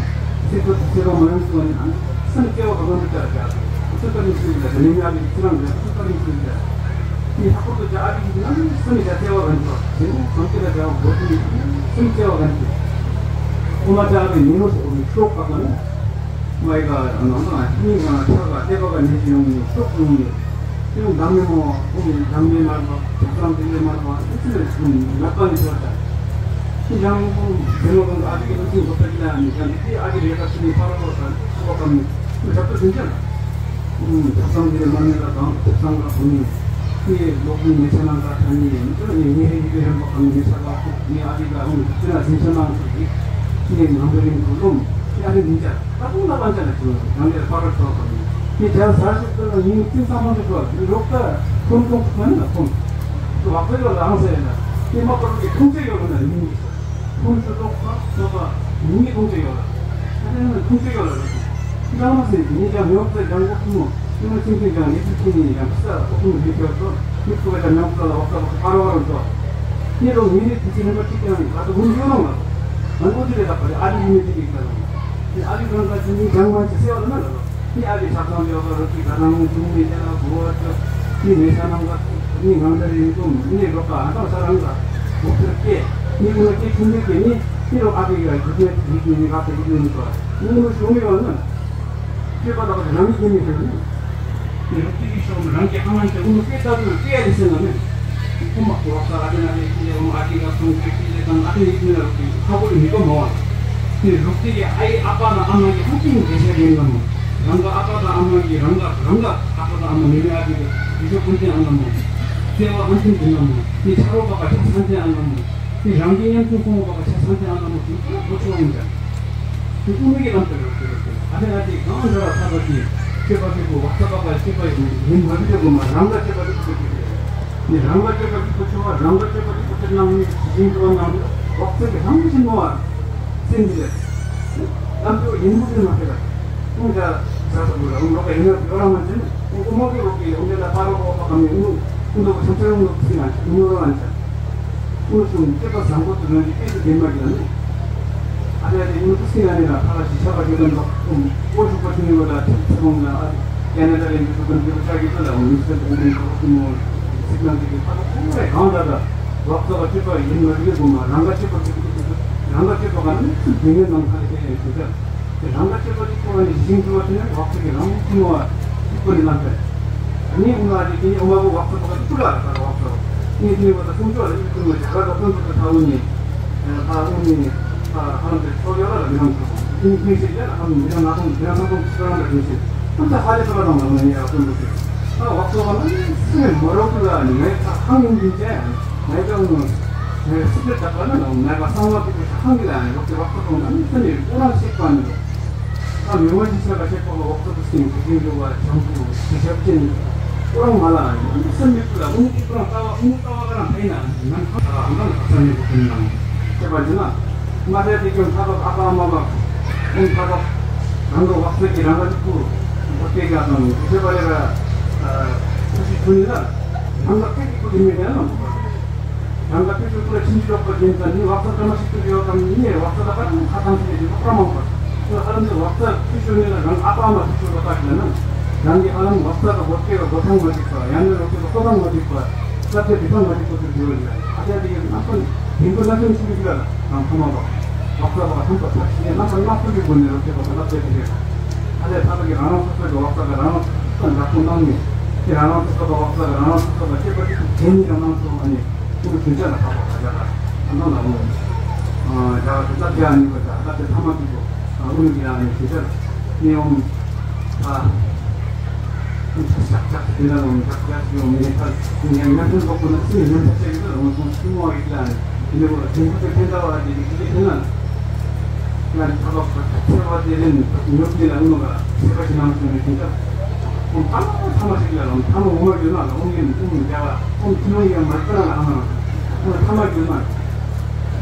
སེ་ཏོ་ཏི་སེ་རང་མ་ཡོང་དུ་ཡང་ཨ་ནི་སེམས་སྐྱེ་བ་གང་གང་དུ་བྱ་བྱ་སེ་ཏོ་ཏི་ཏི་སེ་ཡ་ནི་ཡ་ལི་ཚི་རང་ཡང་སེ་ཏོ་ཏི་སེ་ཡ་ནི་ཧ་གོ་ཏོ་བྱ་ཨ་ཏི་ཡང་སེམས་ཡ་སྐྱེ་བ་གང་དུ་སེ་ནི་གང་སྐྱེ་ལ་བྱ་བ་གོ་ཏི་སེམས་སྐྱེ་བ་གང་དུ་ཁོ་མ་བྱ་བའི་ཉིན་མོ་སོགས་ནི་ཤོག་ཁ་གང་ནི། མའི་ག་ནང་དང་སྙིང་ང་ཁྲག་ག་ལྟེ་བ་ག་ནས་ཡོང་ནས་སྲོག་ཡོང་ནས་ཡང་འདམ་མེ་མོ་ཁོང་གི་འདམ་མེ་མར་བ་ཆབ་གསང་དེ་ལས་མར་བ་ཨི་ཚི་ལས་ཁོང་ནད་པ་ནས་ཐོར་ད། ཁྱི་ཞང་ཁོང་དེ་མོ་ཁོང་གི་ཨ་ཕི་གི་ལུགས་ཀྱི་འགོ་ཐ་གི་ལ་ནི་ཀྱང་དེ་ཨ་ཕི་རེ་ག་ཤི་ནི་ཕ་ར་བོ་ས་ཁོ་བ་ཀམ་ནི་ཁོ་ཞབས་ཏོ་ཟིན་ཀྱང་ཆབ་གསང་དེ་ལས་མར་ནས་ལ་དང་ཆབ་གསང་ག་ཁོང་ནི་ཁྱི་ལོག་ནི་ཉེ་ཆ་ནང་ག་ཐ་ནི་ཡིན་ཀྱང་ནི་ངེ་རེ་ཡི་གེ་རིམ་པ་ཀམ་ནི་ཆ་ག་ཁོང་ནི་ཨ་ཕི་ག་ཁོང་ཁྱི་ན་ཟིན་ཆ་ནང་ཁོང་གི་ཁྱི་ནི་ནང་གི་རིང་ཁོང་ལོམ་ཁྱི་ཨ་ཕི་ཟིན་ཀྱང་། ད་ཁོང་ལ་དབང་ཆ་ལ་བྱུང་ཡང་ལས་པར་ཐོག་གམ་ནི་བྱ་ས་ཞིག་ཏུ་ཡིན་ཏིང་ས་མ་འདི་ཐོག་ལོག་ད་ཁོང་ཁོང་ཁོང་ན་ཁོང་ལོག་པའི་ལོ་ལའང་ཟེར་ན་ཏི་མ་པར་གི་ཁོང་ཚེ་ཡོད་ན་ཡིན་ཁོང་ཚོ་ལོག་པ་ཐོག་པ་ མི་མཐོང་ཆོས་ཡོད་ལ། ཨ་ནི་མཐོང་ཆོས་ཡོད་ལ། ཀྲང་མ་ཟེར་གྱི་ནི་ཀྱང་མེའོ་ཙེ་ཀྲང་གོ་ཐུ་མོ་ཀྲུང་མ་ཆིང་ཆིང་ཀྱང་ནི་ཚུལ་ཁྱིན་ནི་ཡང་ཕི་ས་ཨོ་ཐུ་མོ་ཡི་ཁྱོད་ཚོ་མི་ཁུ་བ་ཀྱང་མེའོ་ཙེ་ལ་འོག་ས་བ་ཁ་ར་བ་རུ་ཚོ། ནི་རོ་ཉིན་རེ་དུས་ཚོད་རིམ་པ་གཅིག་ཀྱང་ང་ཚོ་ཧུན་ཡོད་རུང་ལ། ང་ཚོ་དེ་ལས་ད་བར་ཨ་རི་ཡིན་མི་དེ་གིས་ད་རུང་། ནི་ཨ་རི་རང་ད་ཅི་ནི་ཀྲང་མ་ཅི་སེ་བ་ལ་ན་ལ་ལོ། ནི་ཨ་རི་ཆ་ཚང་ཡོད་པ་རུ་ཅི་ད་རང་ཀྲུང་མི་དེ་ལ་གོ་བ་ཅོ། ནི་ནི་ས་ནང་ག་ནི་ང་ད་རེ་ཡིན་དུ་ནི་རོགས་ཨ་ད་ས་རང་ག་འོ་ཕེར་སྐྱེ། ནི་ཀུན་ལ་སྐྱེ་ཆུང་དུས་ཀྱི་ནི་ནི་རོགས་ཨ་རི་ཡ་རྒྱུ་ནི་ཡིག་ནི་ག་ད་ཡིག་ནི་ག་ནི་ཀུན་ལ་ཤོང་ཡོད་ན། སྐྱེ་བ་ལ་རང་གི་ནི་ཤོང་ནི། ནི་རོགས་ཀྱི་ཤོང་རང་གི་ཨ་མ་ཅི་ཀུན་ལ་སྐྱེ་ད་དུ་སྐྱེ་ཡ་ལི་སེ་ན་ནི། ཁོ་མ་ཁོ་བ་ས་ཨ་ཏི་ན་ཏི་ཏི་ལེ་ཨོ་མ་ཨ་ཏི་ག་སོང་ཏི་ཏི་ལེ་དང་ཨ་ཏི་ཡིག་ནི་རོགས་ཀྱི་ཁ་ཁོ་ལི་མི་གོ་མ་བ། ཏི་རོགས་ཏི་གི་ཨ་ཡི་ཨ་པ་དང་ཨ་མ་གི་ཧ་ཅིང་འགྲེལ་བཤད་རྒྱན་ལ་མོ། རང་གི་ཨ་པ་དང་ཨ་མ་གི་རང་ག་རང་ག་ཨ་པ་དང་ཨ་མ་མི་མི་ཨ་ཏི་གི་ཡུལ་ཕུན་ཚོགས་ཨ་ན་མོ། བརྩེ་བ་ཨ་མཐུན་འདི་ན་མོ། ཏི་ཆ་རོགས་པ་ག་ཆ་ཚང་ཚེ་ཨ་ན་མོ། ཏི་རང་གི་ཡང་ཚུལ་ཁོང་པ་ག་ཆ་ཚང་ཚེ་ཨ་ན་མོ། ཏི་ཁོ་ལ་གོ་ཆོག་ཨང་ཅང་། དེ་ཀུན་གྱི་ལམ་དུ་རེད་དེ་རེད་དེ། ཨ་ནི་ཨ་ཅེ་གང་འདྲ་བ་ཐ་བ་ཅི། སྤྱོད་པ་ཅི་གོ་བ་ཐ་བ་པ་སྤྱོད་པ་ཡིན་མ་བི་དེ་གོ་མ་རང་ལ་སྤྱོད་པ་ཅི་གོ་ཅི་རེད། ནི་རང་ལ་སྤྱོད་པ་ཅི་གོ་ཆོ་བ་རང་ལ་སྤྱོད་པ་ཅི་གོ་ཅི་ནང་ནི་ཞིང་དུ་བ་ནང་དུ་བག་ཚོད་ཀྱི་རང་བཞིན་མོ་བ། སེམས་ཀྱི་ལམ་དུ་ཡིན་མུ་དེ་མ་ཕེ་ར། ཁོང་ཅག་ཟ་ས་བུ་ར་འོང་ལོ་ཀ་ཡིན་ན་བུ་ར་མ་ཅན་ཁོང་ཀོ་མོ་གི་རོགས་ཀྱི་འོང་ལ་པ་རོ་གོ་པ་གམ་ཡིན་ནུ་ཁོང་དུ་བ་ཆམ་ཆམ་ཡོང་ནུ་ཁི་ན་ཡིན་ནུ་ར་ལ་ཅན། ཀུན་སློང་སྤྱོད་པ་བཟང་པོ་དུ་ལོན་གྱི་སྐད་དུ་ལྡན་པ་ཡིན་ན། ཨ་ཅག་དེ་ཡིན་ཀུན་སེང་ཨ་ནི་ལ་ཕ་ལ་ཞི་ཆ་བ་ཡོད་དམ་ལོ་ཀུན་ཀོ་ཞུགས་པ་ཐུན་ཡོད་ལ་ཐིག་ཚེ་བོང་ལ་ཨ་ཀེ་ན་ཌ་ལ་ཡིན་ཀུན་ཀུན་ཀུན་ཆ་གི་ཚོ་ལ་འོང་ཡུལ་སེམས་ཀུན་ཀུན་ཀུན་ཀུན་ཀུན་སིག་ནང་གི་ཕ་ལ་ཀུན་རེ་གང་ལྟར་ལ་ལོག་ཚོ་བ་སྤྱོད་པ་ཡིན་མ་རིག་གི་མ་རང་ག་སྤྱོད་པ་ཐུག་ཐུག་ཐུག་རང་ག་སྤྱོད་པ་ག་ནི་སུ་དེ་ནས་ནང་ཁ་ལ་ཤེས་ཡོད་ཞུ་ཚར། དེ་རང་ག་སྤྱོད་པ་ཅིག་ཐུག་པ་ནི་ཞིང་དུ་བ་དེ་ནས་ལོག་ཚོ་གི་རང་ཐུན་བ་སྤྱོད་པ་ནི་ལམ་པས། ནི་ཨུ་མ་རི་ཏི་ཨུ་མ་བུ་བག་ཚོ་བག་ཚོ་ལ་ར་བག་ཚོ། ནི་ནི་བ་ད་སུང་ཅོ་ལ་ཡུལ་ཀུན་མ་ཇ་ག་ག་ཀུན་ཏུ་ཐ་ཨུ་ནི། ཐ་ཨུ་ནི། ཐ་ཧ་ལམ་དེ་ཚོ་ཡོད་ལ་ར་མི་རང་ཚོ། ནི་ནི་ཤེས་ཡ་ལ་ཧམ་མི་རང་ང་ཐོང་མི་རང་ང་ཐོང་ཚོ་རང་ལ་ནི་ཤེས། ཨུ་ད་ཧ་ལེ་ཚོ་ལ་རང་ལ་ནི་ཡ་ཀུན་ཏུ་ཤེས། ཐ་བག་ཚོ་བ་ན་ནི་སུ་ནི་མ་རོགས་ལ་ནི་ངའི་ཐ་ཧང་ཡིན་གྱི་ཅན། ངའི་ཀ་ཨུ་ནི། ངའི་སུ་ལ་ད་ག་ན་ནི་ངའི་ཀ་གསང་བ་དེ་ཀུ་ཧང་གི་ལ་ནི་རོགས་ཀྱི་བག་ཚོ་བ་ན་ནི་སུ་ནི་ཀུ་རང་ཤེས་པ་ནི་རོགས། ད་མི་དབང་ཞིག་ཆགས་པ་ཞེས་པ་ལ་འོག་ཏུ་སེམས་ཀྱི་རྒྱུན་འཇུག་པ་བྱང་ཆུབ་ཀྱི་ཞབས་ཅན། ཁོ་རང་མ་ལ་ནི་སེམས་མི་ཐུབ་ལ་དངོས་ཀྱི་ཁོ་རང་ལྟ་བ་དངོས་ལྟ་བ་ག་རང་ཕན་ན་ནམ་མཁའ་ལ་ཨ་མ་ལ་ཁ་ས་མེད་པོ་ཀུན་ནང་ཞེས་པ་འདི་ན། མ་རེད་དེ་ཀྱང་ཐ་བག་ཨ་ཕ་ཨ་མ་བག་ཁོང་ཐ་བག་རང་གི་བག་ཚད་ཀྱི་རང་ག་ཐུག་པོ་སྐད་ཆ་དང་ཞེས་པ་ལས་ཀ་ཐུགས་ཤིག་ཐུག་ནི་ལ་རང་ག་སྐད་ཀྱི་ཁུ་དེ་མི་ལྡན་ལ། རང་ག་ཕི་ཤུ་ཀུ་ལ་ཕྱིན་ཅི་ལོག་པ་རྒྱན་ཙམ་ནི་བག་ཚ་ཀ་མ་ཞིག་ཏུ་ཡོད་དམ་ནི་བག་ཚ་ད་ག་རང་ཁ་ཐང་ཞིག་ལས་ཀ་མང་པ། ཨ་ར་ནི་བག་ཚ་ཕི་ཤུ་ནི་ལ་རང་ཨ་ཕ་མ་ཕི་ཤུ་ལ་བཏགས་ན་རང་གི་ཨ་ལམ་བག་ཚ་ག་བོད་སྐད་ག་གོ་ཐང་མ་འགྲིག་པ་ཡང་ནི་རོ་སྐད་ག་གོ་ཐང་མ་འགྲིག་པ་ས་ཚ་དི་ཐང་མ་འགྲིག་པ་དུ་འགྱུར་ཡོད། ཨ་ཅག་དེ་ཡི་ན་ཁོ་ནི་དེང་གི་ན་ཁོ་ནི་ཆུ་ལི་ལ་རང་ཁོ་མ་བག་བག་ཚ་བག་ཐང་པ་ས་ཆི་ནི་ན་ཁོ་ན་ཁོ་གི་སྒོ་ནས་རོ་སྐད་ག་ས་ཚ་དི་ཐང་ཨ་ལས་ཐ་བ་གི་རང་རང་སོ་སོ་གི་བག་ཚ་ག་རང་རང་སོ་སོ་འདྲ་པོ་གནང་ནས་དེ་རང་རང་སོ་སོ་གི་བག་ཚ་ག་རང་རང་སོ་སོ་ག་སྐྱེ་བ་གཅིག་ཏུ་དེ་ནི་རང་རང་སོ་ཨ་ནི། ཀུན་གཞི་ཆ་ལ་ཁག་པ་ཁ་ཆ་ལ་ཨ་ནོ་ལ་མོ། རྒྱ་གར་དུ་སླབ་རྒྱ་ནི་བ་ད་སླབ་དེ་ཐ་མ་དུ་གོ་ཨུ་ནུ་གི་ཡང་ནི་ཞེ་ཆ་ནི་ཨོམ། ཨ་ཨུ་ཆ་ཤག་ཤག་དེ་ལ་ལོང་ཤག་ཤག་ཡོང་མི་ཐར་ཉན་ཉན་ཐུན་ལོག་པོ་ན་སུ་ཉན་ཐུན་ཆེ་གི་ལོང་སོང་སུ་མོ་ཡིག་ལ་ནི་ནི་བ་དེ་ཁུ་དེ་ཕན་ད་བ་དེ་ནི་ཁི་དེ་ཕན་ན། ང་ཚོ་ལོག་པ་ཚེ་བ་དེ་ལེན་ཉོབ་ཀྱི་ལ་ངོ་ག་ཚེ་བ་ཞིག་ནང་སོང་ནས་ཞིང་ཁམས་ཁོང་ཐ་མ་ཐ་མ་ཞིག་ལ་ལོང་ཐ་མ་འོ་མ་ཡོད་ན་ལ་འོང་ཡིན་འོང་མི་འདྲ་བ་ཁོང་ཐུན་མོང་ཡང་མ་ལྟར་ལ་ཨ་མ་ཁོང་ཐ་མ་ཡོད་ན་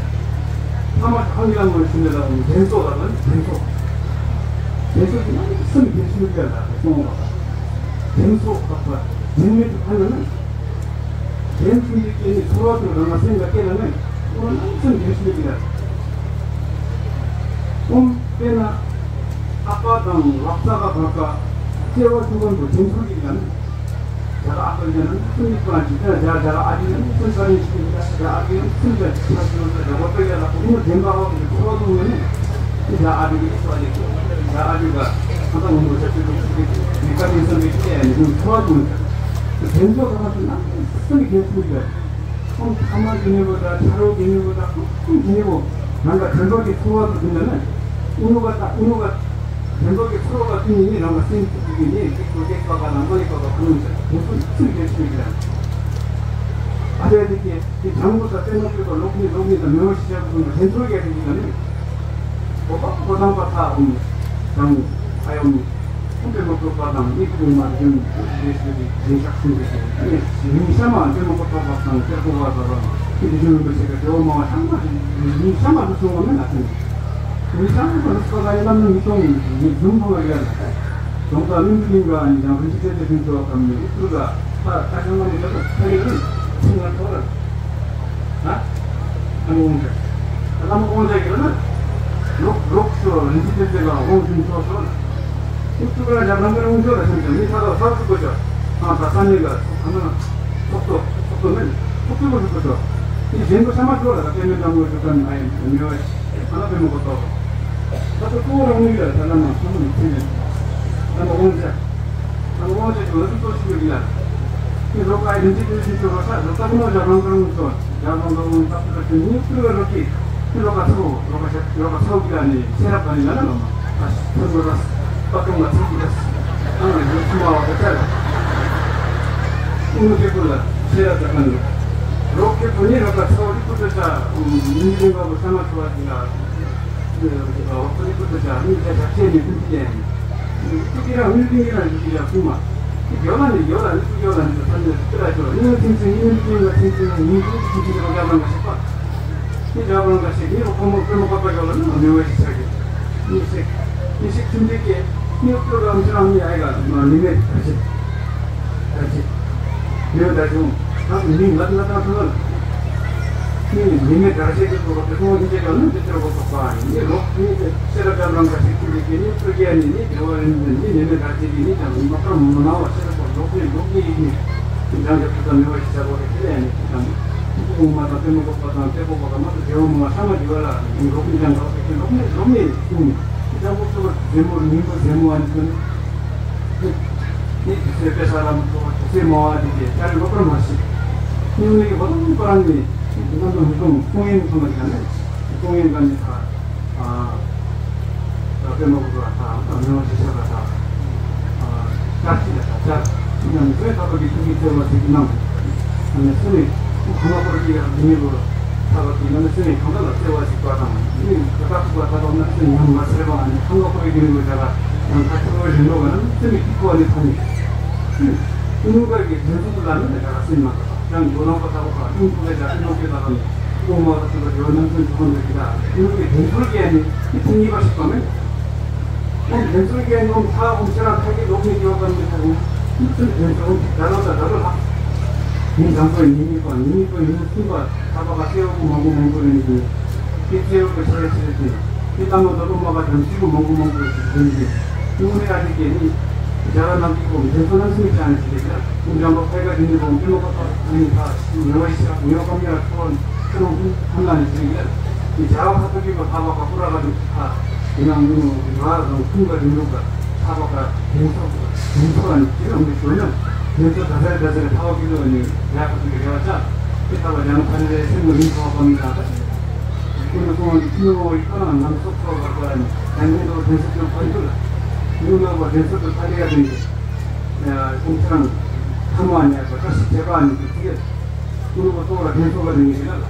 ཐ་མ་ཐ་མ་ཡང་མ་ཞིག་ལ་ལོང་དྲན་གསོ་ལ་ལོང་དྲན་གསོ་དྲན་གསོ་ཞིག་ན་སེམས་བདེ་ཤོས་ཀྱི་ལ་སོང་བ་དྲན་གསོ་ལགས་པ་དྲན་མེད་དུ་ཕན་ན་ན། གཞན་ཕྱིར་སྐྱེ་ནས་ཚོར་བ་དང་རང་ལ་སེམས་ལ་སྐྱེ་ལ་ངེས། ཁོང་རྣམ་སེམས་འདྲེན་ཤེས་ཀྱི་རེད། ཁོང་དཔེར་ན་ཨ་ཕ་དང་ལག་ས་ག་བར་ག་སྐྱེ་བ་ཆུང་ཀུན་དུ་དྲན་ཚོར་གྱི་རེད། ཇ་ག་ཨ་ཕ་ཡིན་ན་སེམས་ཀྱི་ཁོ་རང་ཅིག་ཀྱང་ཇ་ཇ་ག་ཨ་ཕ་ཡིན་ན་སེམས་ཁ་རིན་ཤེས་ཀྱི་རེད། ཇ་ཨ་ཕ་ཡིན་ན་སེམས་ཀྱི་ཆ་ཞིག་ཡོད་ན་ཇ་ག་པ་ཡ་ལ་ཁོང་དྲན་པ་འོག་གི་ཚོར་བ་དུ་ངོས་ནས་ཇ་ཨ་ཕ་ཡིན་ན་ཚོར་བ་ལས་ཇ་ཨ་ཕ་ག་ཨ་ཕ་འོང་དུ་ཇ་ཆུ་དུ་ཆུ་གི་མི་ཁ་རིན་སེམས་ཀྱི་ཆེ་ཡ་ནི་ཚོར་བ་དུ་ངོས་ནས། དེ་ཚོ་གང་ཞིག་ན་སེམས་ཀྱི་འཁྲུལ་པ། ཁོང་ཐ་མ་གི་ནི་བོ་དང་ཆ་རོགས་ཀྱི་ནི་བོ་དང་ཁོང་གི་ནི་བོ་རང་ག་དོན་པ་གི་ཚོར་བ་དུ་དུ་ན་ནི་ཨུ་ནུ་བ་དང་ཨུ་ནུ་བ་དོན་པ་གི་ཚོར་བ་དུ་ནི་ནི་རང་ག་སེམས་ཀྱི་ནི་ཏིག་ཏོ་ཏེག་པ་ག་ན་མ་ལི་པ་ག་ཁོང་ནི་དེ་ཚོ་སེམས་ཀྱི་འཁྲུལ་པ། ཨ་དེ་དེ་གི་དེ་དང་པོ་དང་དཔེ་མ་ཕུད་པ་ལོག་ནི་ལོག་ནི་དང་མེ་མོ་ཤི་ཆག་པ་དང་དེ་ཚོ་གི་དེ་གི་ནི་གོ་པ་གོ་དང་པ་ཐག་ཨུ་ནུ་དང་ཨ་ཡོ་ནི། ཁོང་པད་མ་བཀོད་པ་དང་ཡིད་ཀྱི་མ་བདུན་རེ་ཞིག་གི་རྒྱན་ཆགས་གསུམ་གྱི་རྒྱན་ཉིན་ཤ་མ་པད་མ་བཀོད་པ་དང་གསེར་ཀོ་བ་ཟ་བ་ཡིད་ཀྱི་རྒྱུན་རིན་པོ་ཆེ་གི་དྲི་བ་མང་བ་ཚང་མ་ཉིན་ཤ་མ་དུ་སོང་བ་མེད་ན་ཐོན། མི་ཚང་མ་ལ་སོ་སོའི་བསམ་བློ་མི་གཏོང་ཡིན་ནི་རྫུན་ཐོག་ལ་ཡོད་ན། རྫོང་དང་མི་འདི་ལིང་ག་ནི་ཡང་རིན་ཆེན་ཚེ་ཚེ་ཁྲིན་ཚོ་གམ་ནི་ཨུ་ཚུར་ག་ད་ད་ཆང་ལ་མི་ལ་ད་ཡིན་ཚིག་ང་ཐོག་ལ་ཧ་ཨ་ནི་འོང་ཚེ་ཨ་ལ་མ་འོང་ཚེ་གི་ལ་ན་ལོག་ལོག་ཤོ་རིན་ཆེན་ཚེ་ཚེ་ག་འོང་ཚིག་ཐོག་ཤོ་ལ་ཨུ་ཚུར་ག་རྒྱ་ལམ་ག་འོང་ཤོ་ལ་སེམས་ཀྱི་མི་ཚ་ལ་ཚ་ཚུགས་དགོས་ཤོ་ཨ་ད་ས་ནི་ག་ཚོགས་ཁ་ན་ཚོགས་གཙོ་ཚོགས་གཙོ་མེད་ཚོགས་གཙོ་ག་ཚུགས་དགོས་ཤོ་ཨི་གཞན་པ་ཤ་མ་ཤོ་ལ་ད་ལྟད་མོ་འདྲ་མོ་ཞུ་ད་ནི་ཨ་ཡིན་མི་བ་ཤི་ཨ་ལ་པེ་མོ་གོ་ཏོ། ད་ལྟ་གཙོ་བོ་རང་ནུས་ལ་ད་ལ་མ་ཚང་མ་ནི་ཚེ་ནས་ད་ལ་དབང་ཆ་ད་ལ་དབང་ཆ་ཅིག་ལ་སུ་གཙོ་ཞིག་ཡོད་ཀྱི་ལ་ནི་ལོ་ཀ་ཡི་འདི་དུས་ཤིག་ཚོ་རོ་ས་རོ་ས་ཀུ་ནོ་ཇ་རང་གང་ཚོ་ཇ་རང་གང་ཚོ་ད་ལྟ་དུས་ནི་ཀུ་ར་རོ་ཀི་ནི་ལོ་ཀ་ཚོ་རོ་ཀ་ཤ་རོ་ཀ་ཚོ་གི་ལ་ནི་ཚེ་རབས་ད་ནི་ལ་ན་ལ་མ་ད་ཤི་ཚོ་རོ་ས་པ་ཀྲོང་ལ་ཚོ་གི་ལ་ཨང་ཡོད་ཚུ་མ་བ་ད་ལ་ཀུ་ནོ་ཁེ་པུ་ལ་ཚེ་རབས་ད་གང་ལ་རོ་ཁེ་པུ་ནི་རོ་ཀ་ཚོ་རི་ཀུ་ཏུ་ཅ་མི་འདི་ལ་བ་ས་མ་ཚོ་བ་ཅི་ལ། ནི་མི་མེད་དགར་བྱེད་ཀྱི་ཐོག་ལ་ནི་མི་མེད་དགར་བྱེད་ཀྱི་ཐོག་ལ་དེ་སོང་ཉིན་བྱེད་ཀྱང་ནི་དེ་ལྟར་གོ་ཐོག་པ་ནི་ལོག་ནི་ཤེས་རབ་ཀྱང་རང་དགར་བྱེད་ཀྱི་ནི་ནི་ཕྲུ་གུ་ནི་ནི་དེ་བ་རིན་ནི་མི་མེད་དགར་བྱེད་ཀྱི་ནི་ཀྱང་མ་ཀར་མ་ནང་བ་ཤེས་རབ་ལོག་ནི་ལོག་ནི་ཡིན་ནི་ཀྱང་དེ་ཕྲུ་གུ་མི་བ་ཤེས་བྱ་བོ་དེ་ལས་ནི་ཀྱང་ཀུ་ཀུ་མ་དང་ཏེ་མོ་གོ་པ་དང་ཏེ་གོ་པ་དང་མ་དང་དེ་བ་མ་ཤ་མ་དེ་བ་ལ་ལོག་ནི་ཀྱང་དགར་བྱེད་ཀྱི་ལོག་ནི་ལོག་ནི་ཀྱང་ཀུ་ཀུ་ཟེ་མོ་ཉིན་པ་ཟེ་མོ་ཨ་ནི་ཀུན། ནི་དུས་ཚོད་དཔེ་ས་ལམ་ཐོག་དུས་ཚོད་མ་བ་དེ་གའི་ལྟར་ལོག་པར་མ་ཤེས། སྙིང་ནི་བ་ལང་པ་རང་ནི་རྣམ་པ་མི་གཏོང་ཀུང་ཡིན་ཐོག་ལ་ཀྱང་ནི་ཀུང་ཡིན་ག་ནི་ཐ་ཨ་དཔེ་མ་བུ་ལ་ཐ་ཨ་མེ་བ་ཤེས་ཤ་ལ་ཐ་ཨ་ཀར་ཅི་ལ་ཐ་ཅར་ཡང་ནི་ཚོད་ཐ་པ་གི་ཐུག་གི་ཚོད་བ་ཟིག་གི་ནང་ཨ་ནི་སུ་ནི་ཁོ་ཁ་མ་ཁོར་གི་ཡང་མི་བུ་ལ་ཐ་པ་གི་ནང་ནི་སུ་ནི་ཁང་པ་ལ་ཚེ་བ་ཟིག་པ་དང་ནི་ཀ་ཀ་ཐུག་པ་ཐ་པ་ནི་སུ་ནི་ཡང་མ་ཚེ་བ་ཨ་ནི་ཁང་པ་ཁོར་གི་མི་བུ་ལ་ཐ་ཡང་ཁ་ཚོད་བ་རིང་ལོ་ག་ནི་སུ་ནི་ཀི་ཁོ་ཨ་ནི་ཐ་ནི། ཀུན་དགའ་གི་དོན་ཚུལ་ལ་ནི་ལས་ཀ་སེམས་མ་ཐག་ཀྱང་མགོ་ནང་པ་ཐག་པ་ཀུན་དགའ་ལས་ཀ་ཀུན་དགའ་ལ་ནི་ཀོ་མ་ཐག་ཏུ་ཡོད་ནམ་ཚོན་ཚོན་འདུག་གི་ད་ཀུན་དགའི་དོན་ཚུལ་གྱི་ནི་ཏི་ཐིང་གཉིས་པ་ཞིག་པ་མེད། ཀུན་དོན་ཚུལ་གྱི་ནོམ་ཐག་ཀུན་ཤ་ར་ཐག་གི་ལོག་ནི་ཡོད་པ་མི་ཐུབ་ཀུན་དོན་ཚུལ་ཀུན་ད་ལོ་ད་ད་ལོ་ལྷག་ཉིན་དང་པོའི་ཉིན་གཉིས་པ་ཉིན་གཉིས་པ་ཉིན་གསུམ་པ། ད་བ་ག་སེ་བ་མང་པོ་མང་པོ་ཡིན་གྱི། དེ་སེ་བ་ག་ཆེ་ཆེ་དེ། དེ་ལྟ་མ་ད་ལོ་མ་ག་དམ་ཚིག་མང་པོ་མང་པོ་ཡིན་གྱི། ཀུན་ནས་ཨ་ཏི་ཀེ་ནི། རྒྱ་གར་ནང་གི་གོམ་དེ་ཚོ་ནང་སེམས་ཅན་ཞིག་ལས་ཀྱང་ཀུན་ཀྱང་ལོ་ཕལ་པ་དེ་ནི་གོམ་དེ་མ་ག་ཐོག་ནི་ཐ་ཉོ་བ་ཞིག་ཉོ་གམ་ཡ་ཐོག་ཁྱོད་རང་ཀུན་ཐམ་ན་ནི་ཞིག་ལས། དེ་རྒྱ་གར་ཁ་ཐུག་གི་གོ་ཐ་བ་ག་ཀུ་ར་ག་དུ་ཐ། དེ་ནང་ནི་ང་རང་ཀུན་ག་རིང་ལུགས་ག་ཐ་བ་ག་དེ་ཚོ་དེ་ཚོ་ཨ་ནི་དེ་རང་གི་ཞོ་ན་དེ་ཚོ་ད་ས་ད་ས་ཐ་བ་གི་ལོ་ནི་རྒྱ་གར་ཁ་ཐུག་གི་རེ་བ་ཅག་དེ་ཐ་བ་རྒྱ་ནག་ཕ་ནི་རེ་སེམས་ལ་མི་ཐོག་གམ་ཡ་ཐ། ཀུན་ནས་སོང་བ་ནི་ཐུན་མོང་བའི་ཁ་ནང་ནང་སོགས་ཚོགས་པར་པ་ནི་ལྡན་ལྡན་དུ་དྲན་གསོ་དུ་ཕར་འགྱུར། ཉུང་ནང་པ་དྲན་གསོ་དུ་ཕར་ལེ་ཡ་དྲན་གྱི། ཀུན་ཚང་ཐ་མ་ནས་པ་བཀྲ་ཤིས་བྱེད་པ་ནི་དུ་ཚིག་ཀུན་པ་ཚོགས་ལ་དྲན་གསོ་བ་དྲན་གྱི་ལ།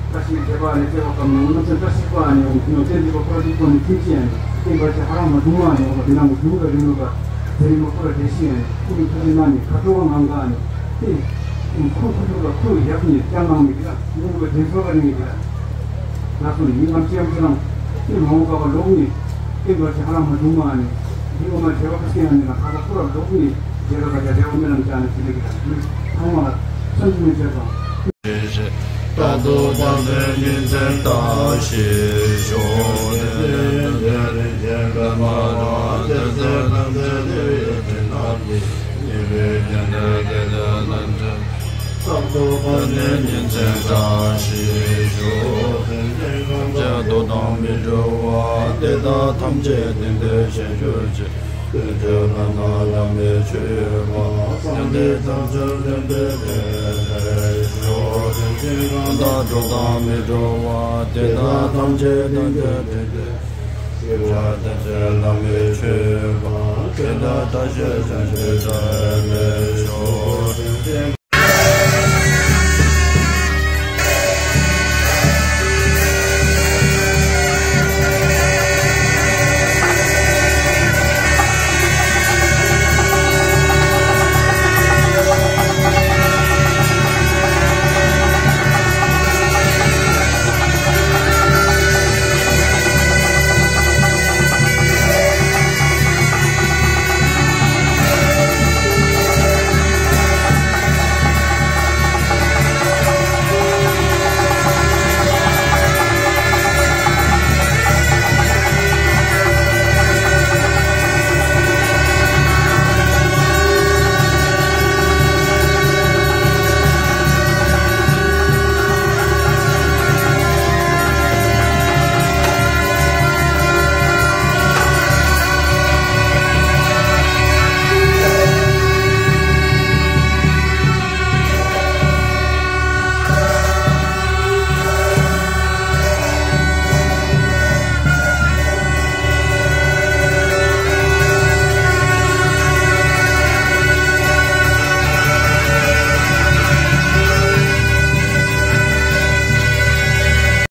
བཀྲ་ཤིས་བྱེད་པ་ནི་བྱེད་པ་ཀམ་ནང་ནང་ཚན་བཀྲ་ཤིས་པ་ནི་ཡོང་ཐུན་ཏན་གྱི་པ་ཁོ་ར་དུ་ཀོ་ནི་ཐུན་ཅི་ཡ་ནི་བསྟན་པ་ཆེ་ཧ་རང་མ་དུང་མ་ནི་ཡོང་བ་དེ་ནང་གི་དུང་ག་རིང་ལུགས་ལ་ཟེ་རིང་མ་ཁོ་ར་བདེ་ཤི་ཡ་ནི་ཀུན་ཐུན་ནི་ན་ནི་ཁ་དྲོ་བ་ངང་ག་ནི་ཏེ། ཁོང་ཁོ་ཚོ་ལ་ཁོའི་ཡབ་ནས་བསྐྱངས་གནང་མི་དེ་ལ་ངོ་བོ་དྲིན་གཟོ་བ་རིང་གི་དེ་ལ་ང་ཚོ་ཡིན་ནམ་ཅི་ཡང་ཅི་རང་ཏེ་མ་འོངས་པ་ལོག་ནས་ཏེ་འགྲོ་ཆེ་ཧ་ལམ་མ་བྱུང་མ་ནས་འདི་འོ་མ་བྱེ་བ་ཁ་སྐྱེ་ཡང་ནས་ལ་ཁ་ལ་ཁོ་ར་ལོག་ནས་རྒྱལ་ཁ་ཁ་རྒྱ་རེ་བ་མེད་ནམ་ཅི་ནས་ཅི་ལེགས་ཀྱི་ལ་ཚང་མ་ལ་སེམས་ཀྱི་མི་བྱེད་དང་། རྟག་ཏུ་བདག་འཛིན་ཉིན་མཚན་བརྟག་ཤེས་ཤོག །དེ་ལས་འདིར་རིན་ཆེན་པདྨ་དང་། ཇི་སྲིད་ཐམས་ཅད་དུ་ཡོད་ཅིག་ན་དེ། ཉེ་བའི་ཉེ་འབྲེལ་དེ་དག་རྣམས་ཀྱང་། རྟག་ཏུ་བདག་འཛིན་ཉིན་མཚན་བརྟག་ཤེས་ཤོག །སེམས་ཅན་ཐམས་ཅད་སྡུག་དང་མི་འགྲོ་བ། དེ་དག་ཐམས་ཅད་བདེ་འདོད་ཞེན་གྱུར་ཅིག །དེ་ཕྱིར་བླ་ན་མེད་པའི་ཆོས་ཡོད་པ། སེམས་ཅན་ཐམས་ཅད་ལྡན་པའི་བདེ་ལེགས་ཤོག །སེམས་ཅན་གང་དག་སྡུག་དང་མི་འགྲོ་བ། དེ་དག་ཐམས་ཅད་བདེ་འདོད་བདེ་ལེགས། སྐྱེ་བོ་ཐམས་ཅད་བླ་མེད་མཆོད་པ། དེ་དག་བཀྲ་ཤིས་བྱང་ཆུབ་བདེ་ལེགས་ཤོག